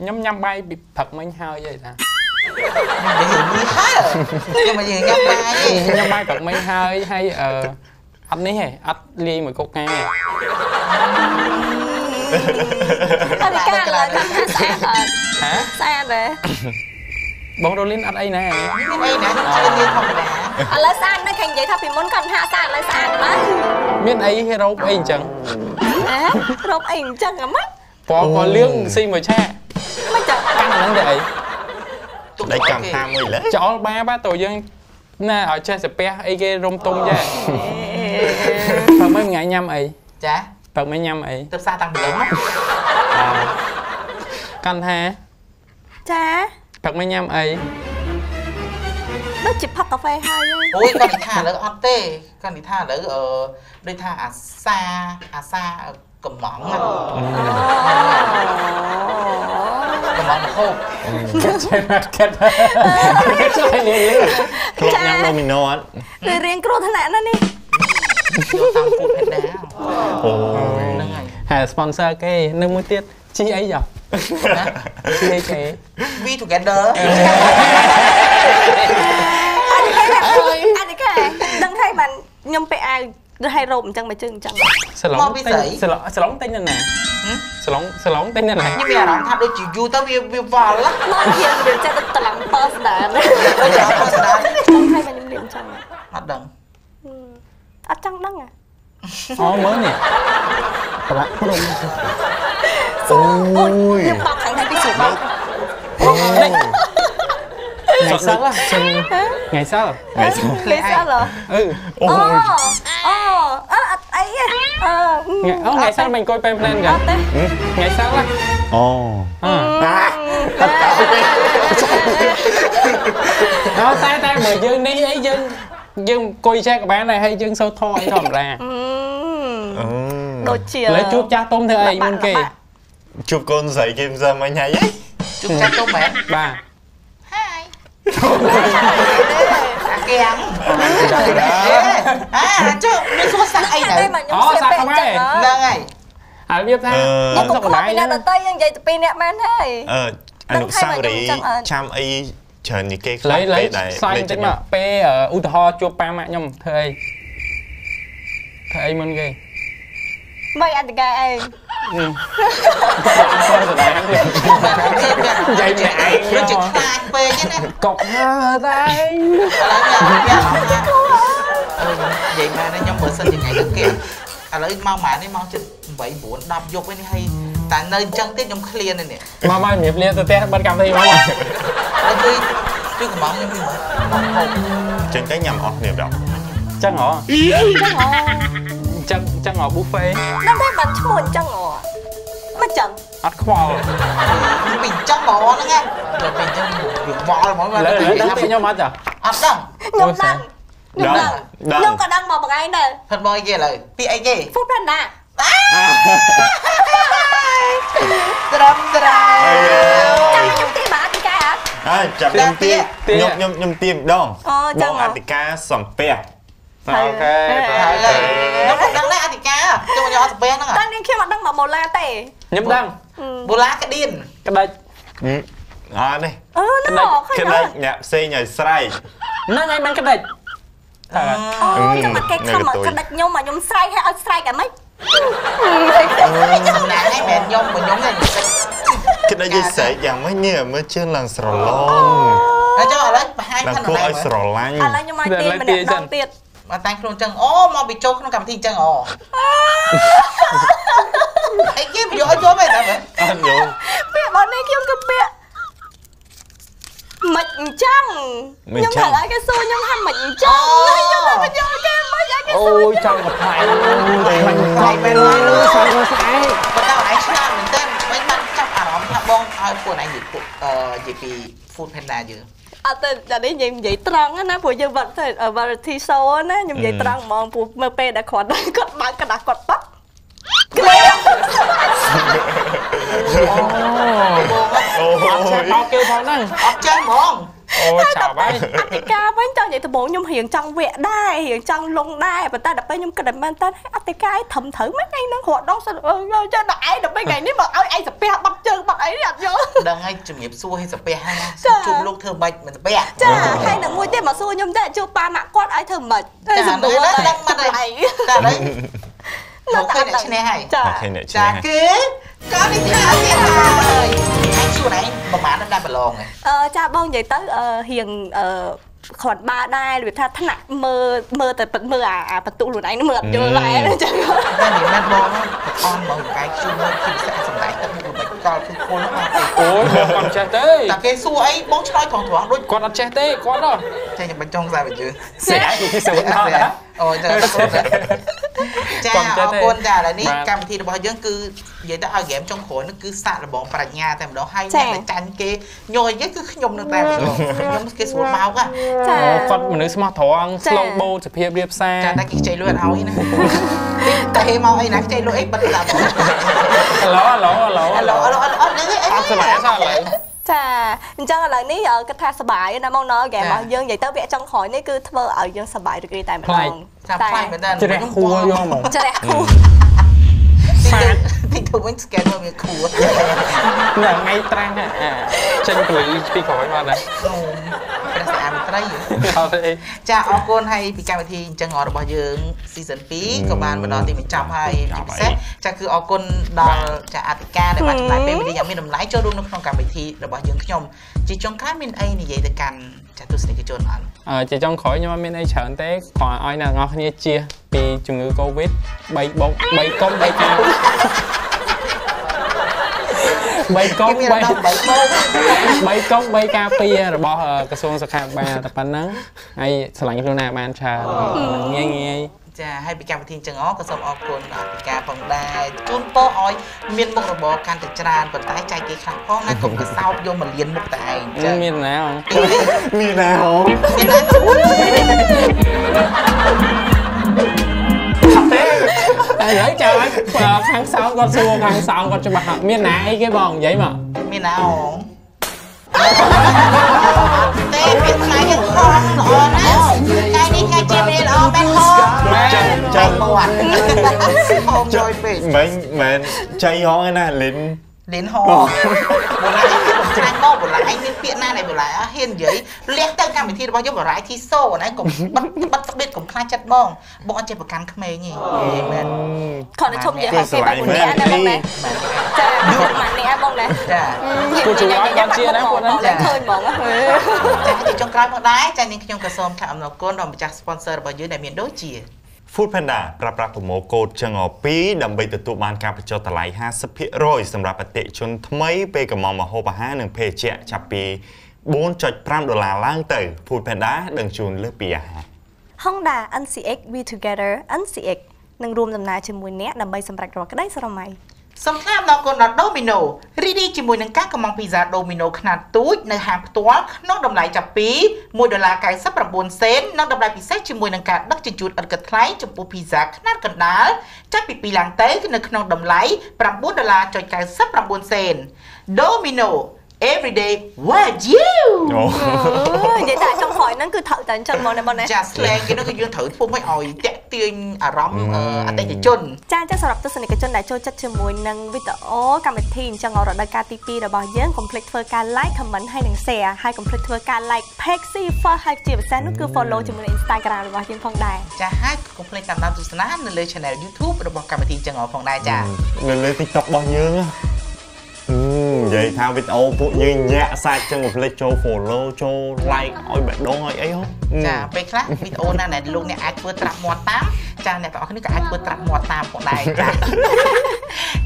ខ្ញុំញ៉ាំបាយពីព្រឹកមិញហើយអីតានិយាយមីហិលខ្ញុំនិយាយញ៉ាំបាយញ៉ាំបាយព្រឹកមិញហើយហើយអត់នេះហ៎អត់លាយមួយកូកាអត់កាឡើយថាស្អាតអត់ហ៎ស្អាតទេបងរ៉ូលីនអត់អីណាមានអីណាខ្ញុំជឿលាធម្មតាឥឡូវស្អាតណាស់គេនិយាយថាពីមុនគាត់ថាស្អាតឥឡូវស្អាតណាស់មានអីរ៉ូបអីអញ្ចឹងរ៉ូបអីអញ្ចឹងហ្មងពណ៌លឿងស៊ីមួយឆាមិនចឹងកាន់ហ្នឹងទៅអីដៃកម្មថាមួយឡើយចោលបាបាទតើយើងណាឲ្យចេះសាពះអីគេរុំទុំចាព្រឹកមិញថ្ងៃញ៉ាំអីចាព្រឹកមិញញ៉ាំអីទៅផ្សារតាំងពីលើមកកាន់ថាចាព្រឹកមិញញ៉ាំអីដូចជាផឹកកាហ្វេហើយអូយគាត់និយាយថាឥឡូវអត់ទេគាត់និយាយថាឥឡូវដូចថាអាសាកំងកំងហូប ចេះមកគិតចេះលឿន ធ្លាប់ញ៉ាំដូមីណូអត់ ឬរៀងគ្រោះថ្នាក់ណាស់នេះ យកតាម Food Panda អូហ្នឹងហើយហើយ sponsor គេនៅមួយទៀតជីអីចុះ ណាជីអីគេ We together អត់ទេដឹងថាបានខ្ញុំពាក់អាវហើយរ៉ូបអញ្ចឹងមកជើងអញ្ចឹង សឡុងសឡុងទិញនៅណាសឡុងសឡុងទិញនៅណាខ្ញុំមានអារម្មណ៍ថាដូចជាយូរទៅវាវល់មកជាវាចិត្តត្រឡំពើស្ដាន ដូចត្រឡំពើស្ដានដឹងថាខ្ញុំលៀបអញ្ចឹងអត់ដឹងអត់ចង់ដឹងអូមើលនេះប្រឡាក់ព្រំ សួរអូយខ្ញុំបោកខាងនេះពីសួរបោក ថ្ងៃសិលថ្ងៃសិល ថ្ងៃសិល ថ្ងៃសិល អឺ អូ អូអឺអត់អីទេអឺ អូថ្ងៃសិលមិនអង្គុយពេលផ្លែនចឹងថ្ងៃសិល អូ អឺតែបើយើងនេះអីយើងអង្គុយចេះក៏បានដែរហើយយើងសូត្រធម៌អីធម្មតា ដូចជា ឥឡូវជួបចាស់ទុំធ្វើអីមុនគេ ជួបកូនស្រីគេមិនសើមិញហើយ ជួបចាស់ទុំមែន បាទ អាកៀងអាចុះមានសួរសាក់អីដែរ អូសាក់ខ្មែរ ហ្នឹងហើយ ហើយរបៀបថា ខ្ញុំសុខដៃអ្នកដតីយើងនិយាយទៅពីរអ្នកមែនហើយ អនុស្សាវរីយ៍ចាំអីច្រើនជាងគេខ្លះពេលដែរ សាយបន្តិចមកពេលឧទាហរណ៍ជួបប៉ាម៉ាក់ខ្ញុំធ្វើអីធ្វើអីមុនគេ មិនអន្តកាឯង និយាយម្នាក់ឯង ដូចជាខ្លាចពេកណា កុកហើយតែ ឥឡូវនិយាយមែនខ្ញុំបើសិនជាថ្ងៃទៅគេឥឡូវម៉ោងប៉ុន្មាននេះម៉ោងជិត8 9 10យប់នេះហើយតែនៅអញ្ចឹងទៀតខ្ញុំឃ្លាននេះ មកមកជំរាបលាទៅផ្ទះបិទកម្មវិធីមក ហើយជួយជួយកំងខ្ញុំពីមើល ចឹងទៅញ៉ាំអស់គ្នាដល់ ចឹងហ៎ចឹងចឹងហ៎ buffet ដឹងទេបាត់ឈ្មោះអញ្ចឹងហ៎មិនចឹង អត់ខ្វល់ ពីអញ្ចឹងហ្មងហ្នឹងណាដល់ពេលអញ្ចឹងវាវល់ហ្មង លើដឹងពីខ្ញុំអត់ចា អត់ដឹង ខ្ញុំដឹងខ្ញុំដឹងខ្ញុំក៏ដឹងមកមួយថ្ងៃដែរ ផិតមកអីគេឥឡូវពីអីគេ Food Panda ត្រឹមត្រូវ ចាំខ្ញុំទីមកអតិកា អើចាំខ្ញុំទីខ្ញុំខ្ញុំខ្ញុំទីម្ដងបងអតិកាសំពះ អូខេ ខ្ញុំមិនដឹងដែរអតិកាខ្ញុំយកអត់សំពះហ្នឹង តែនាងខ្ញុំអត់ដឹងមកបូឡាទេ ខ្ញុំដឹង បូឡាក្តៀន ក្តាច់ អត់ទេ អឺណ៎ ក្តាច់អ្នកផ្សេងឲ្យស្រែក ហ្នឹងហើយមិនក្តាច់ អូចាំមកគេខំមកក្តាច់ខ្ញុំមកខ្ញុំស្រែកឲ្យឲ្យស្រែកអាម៉េច សំណាងឯងមិនខ្ញុំបើខ្ញុំឯង ក្តាច់យស្រែកយ៉ាងម៉េចនេះមើលជឿឡើងស្រឡង ហើយចុះឥឡូវបង្ហាញ ខាងគួរឲ្យស្រឡាញ់ ឥឡូវខ្ញុំឲ្យទៀម្នាក់ដងទៀត មកតែងខ្លួនចឹងអូមកពីចូលក្នុងកម្មវិធីចឹងអូអីគេយកឲ្យយកមែនទេ អត់យក ពាក្យរបស់នេះខ្ញុំគឺពាក្យមិនអញ្ចឹងខ្ញុំថាឲ្យគេសួរខ្ញុំថាមិនអញ្ចឹងខ្ញុំតែបញ្យល់គេមិនឲ្យគេសួរ អូយចង់កំប្លែង ប្លែកមែនហើយ សើស្អែក ប៉ុន្តែឯងឆ្លាតមែនតើមិនបានចាប់អារម្មណ៍ថាបងឲ្យពួកឯងនិយាយពួកនិយាយពី Food Panda យើង អត់ទេតែនេះនិយាយត្រង់ណាព្រោះយើងវត្ត variety show ណាខ្ញុំនិយាយត្រង់ហ្មងព្រោះមើលពេលដែលគាត់គាត់បើកกระดาษគាត់ប៉ាក់ក្លែ អូអត់ចេះបោកគេផងហ្នឹង អត់ចេះហ្មង អូចាប់ហើយ អតិកាវិញចង់និយាយដំបូងខ្ញុំរៀងចង់វគ្គដែររៀងចង់លងដែរប៉ុន្តែដល់ពេលខ្ញុំគិតតែមែនតើអតិកាឯងត្រឹមត្រូវមិនថ្ងៃហ្នឹងរត់ដងសិនចេះដល់ឯងដល់ពេលថ្ងៃនេះមកឲ្យឯងសាពះបាត់ជើងបាត់អីនេះអត់យល់ ដឹងហើយជំរាបសួរឲ្យសាពះហ្នឹងណាជួបលោកធ្វើម៉េចមិនសាពះ ចាហើយនឹងមួយទៀតមកសួរខ្ញុំដែរជួបប៉ាម៉ាក់គាត់ឲ្យធ្វើម៉េច សំដួលដឹងបាត់ហើយតែឥឡូវលោកឃើញអ្នកឈ្នះហើយ ចា ឃើញអ្នកឈ្នះ ចាគឺកូននេះថាទៀតហើយឯងសួរឯងប្រហែលដល់ប្រឡង អឺចាបងនិយាយទៅរៀងអឺគ្រាន់បើដែររបៀបថាថ្នាក់មើលមើលតែមើលអាបន្ទុកខ្លួនឯងមើលអត់យល់ដែរអញ្ចឹង តែមិនមែនបងអនបងកាយខ្ញុំមើលពីពិសេសសម្ដែងទឹកមុខល្បិចកលគឺគល់អត់ទេ អូយបងអត់ចេះទេ តែគេសួរអីបងឆ្លើយត្រង់ត្រង់ដូច គាត់អត់ចេះទេគាត់ហ៎ ចេះខ្ញុំបញ្ចុងខ្សែបញ្ជើ ស្រាយគេសួរដល់ណា អូចាចាអរគុណចាឥឡូវនេះកម្មវិធីរបស់យើងគឺនិយាយទៅឲ្យហ្គេមចុងក្រោយនេះគឺសាកល្បងប្រាជ្ញាតែម្ដងហើយអ្នកដែលចាញ់គេញយគេគឺខ្ញុំនឹងតែម្ដងខ្ញុំគេស្រួលបោក ចា គាត់មនុស្សស្មោះត្រង់ slow boat សភាពរៀបសារ ចាតែគេខ្ចីលុយអត់ឲ្យណាតែមកអីណាខ្ចីលុយអីបិទតាម ឡូឡូឡូ ឡូឡូអត់នេះអី អត់សប្បាយសោះឥឡូវ ចាអញ្ចឹងឥឡូវនេះគិតថាសប្បាយណាបងណហ្គេមរបស់យើងនិយាយទៅវគ្គចុងក្រោយនេះគឺធ្វើឲ្យយើងសប្បាយរីករាយតែម្ដង ចាប្លែកមែនតើ ជ្រះខួរយកហ្មង ជ្រះខួរ សាទីទៅវិញ scan មកវាខួរ នៅថ្ងៃត្រាំងចេញពលីពីក្រោយមកដែរ ព្រះស្អាតត្រី អត់ទេ ចាអរគុណហើយពីកម្មវិធីអញ្ចឹងរបស់យើង season 2ក៏បានមកដល់ទីបញ្ចប់ហើយជាពិសេសចាគឺអរគុណដល់ចាអធិការដែលបានចំណាយពេលវេលាយ៉ាងមានតម្លៃចូលរួមនៅក្នុងកម្មវិធីរបស់យើងខ្ញុំជាចុងក្រោយមានអីនិយាយទៅកាន់ចាទស្សនិកជនអត់ ជាចុងក្រោយខ្ញុំអត់មានអីច្រើនទេគ្រាន់ឲ្យអ្នកទាំងអស់គ្នាជៀសពីជំងឺ Covid 3បូក3កុំ3ការ 3កុំ គេមានដល់8កុំ 3កុំ3ការពាររបស់ក្រសួងសុខាភិបាលតែប៉ុណ្ណឹងហើយស្រឡាញ់ខ្លួនឯងបានច្រើនងាយងាយ ចាហើយពីកម្មវិធីចឹងអក៏សូមអរគុណអធិការផងដែរជូនពរឲ្យមានមុខរបរកាន់តែច្រើនប៉ុន្តែចែកគេខ្លះផងណាកុំទៅសោបយកមកលៀនមុខតែឯងចឹង មានណា មានណាហ៎ មានណា ទេតែហើយចាំឲ្យខាងសោគាត់សួរខាងសោគាត់ច្បាស់មានណាអីគេបងនិយាយមក មានណាហងទេមានថ្ងៃយើងខំល្អណាស់ថ្ងៃនេះថ្ងៃជាពេលល្អមែនហង ចឹងចឹង មាត់ហងយយពេក មិនមែនចៃហងឯណាលិន លិនហងបូរ៉ាកុំខ្លាចមកបូរ៉ាមានពាក្យណាដែលបូរ៉ាហ៊ាននិយាយលះទៅកម្មវិធីរបស់យើង variety show ណាកុំបិទបិទស្បៀតកុំខ្លាចចិត្តបងបងអត់ចេះប្រកាន់ក្មេងទេនិយាយមែន គ្រាន់តែឈប់និយាយឲ្យគេបែបនេះណាបងណាចាម៉ាក់នេះបងណា ចា គូជួយឲ្យដល់ជាណាពួកហ្នឹង ចាឃើញហ្មង ចាជាចុងក្រោយមកដែរចានាងខ្ញុំក៏សូមថ្លែងអំណរគុណដល់ម្ចាស់ sponsor របស់យើងដែលមានដូចជា Food Panda ប្រើប្រាស់ promo code ចឹង2ដើម្បីទទួលបានការបញ្ចុះតម្លៃ50%សម្រាប់អតិថិជនថ្មីពេលកម្មង់ម្ហូបអាហារនិងភេសជ្ជៈចាប់ពី4.5ដុល្លារឡើងទៅ Food Panda ដឹងជូនលើសពីអាហារ Honda NCX We Together NCX នឹងរួមដំណើរជាមួយអ្នកដើម្បីសម្រេចរាល់ក្តីស្រមៃ សូមថ្លែងអំណរគុណដល់ Domino រីករាយជាមួយនឹងការកម្មង់ភីហ្សា Domino ខ្នាតទូចនៅហាងផ្ទាល់ក្នុងតម្លៃចាប់ពី1.99សេននិងតម្លៃពិសេសជាមួយនឹងការដឹកជញ្ជូនឥតគិតថ្លៃចំពោះភីហ្សាខ្នាតកណ្ដាលចាប់ពី2ឡើងទៅនៅក្នុងតម្លៃ9.99សេន Domino everyday what you អូ និយាយតែចុងក្រោយហ្នឹងគឺត្រូវតែអញ្ចឹងហ្មងណាបងណា ចា slang គេនោះគឺយើងត្រូវធ្វើមិនឲ្យតាក់ទាញអារម្មណ៍អតិថិជន ចាអញ្ចឹងសម្រាប់ទស្សនិកជនដែលចូលចិត្តជាមួយនឹងវីដេអូកម្មវិធីអញ្ចឹងរដូវកាលទី2របស់យើងកុំភ្លេចធ្វើការ like comment ហើយនិង share ហើយកុំភ្លេចធ្វើការ like page C First ហើយជាពិសេសនោះគឺ follow ជាមួយនឹង Instagram របស់យើងផងដែរ ចាហើយកុំភ្លេចតាមដានទស្សនានៅលើ channel YouTube របស់កម្មវិធីចឹងអផងដែរចា នៅលើ TikTok របស់យើងហ៎និយាយថាវីដេអូពួកយើងញាក់សាច់ចឹងកុំភ្លេចចូល follow ចូល like ឲ្យបេះដូងឲ្យអីហ៎ ចាពេលខ្លះវីដេអូណាដែលលោកអ្នកអាចធ្វើត្រាប់មាត់តាមចាអ្នកទាំងអស់គ្នាក៏អាចធ្វើត្រាប់មាត់តាមផងដែរចា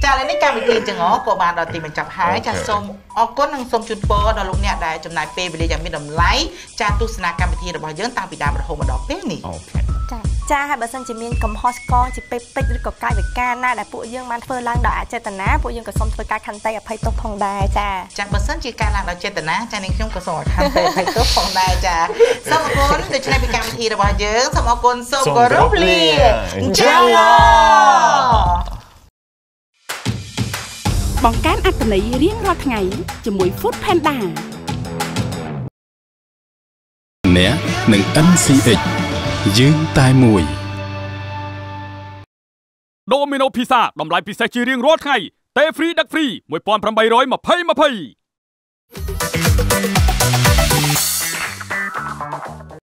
ចាឥឡូវនេះកម្មវិធីចឹងក៏បានដល់ទីបញ្ចប់ហើយចាសូមអរគុណនិងសូមជូនពរដល់លោកអ្នកដែលចំណាយពេលវេលាយ៉ាងមានតម្លៃចាទស្សនាកម្មវិធីរបស់យើងតាំងពីដើមរហូតមកដល់ពេលនេះ OK ចាចាហើយបើសិនជាមានកំហុសឆ្គងជាពេកពេចឬក៏កាយវិការណាដែលពួកយើងបានធ្វើឡើងដោយអចេតនាពួកយើងក៏សូមធ្វើការខន្តីអភ័យទោសផងដែរចា ចាបើសិនជាការឡើងដោយចេតនាចានាងខ្ញុំក៏សូមឲ្យខន្តីអភ័យទោសផងដែរចាសូមអរគុណដូច្នេះពីកម្មវិធីរបស់យើងសូមអរគុណសូមគោរពលា ចា បង្កើនអត្ថន័យរៀងរាល់ថ្ងៃជាមួយ Food Panda អ្នកនឹង NCX យើងតែមួយ Domino Pizza តម្លៃពិសេសជារៀងរាល់ថ្ងៃទេ free ដឹក free 1820 20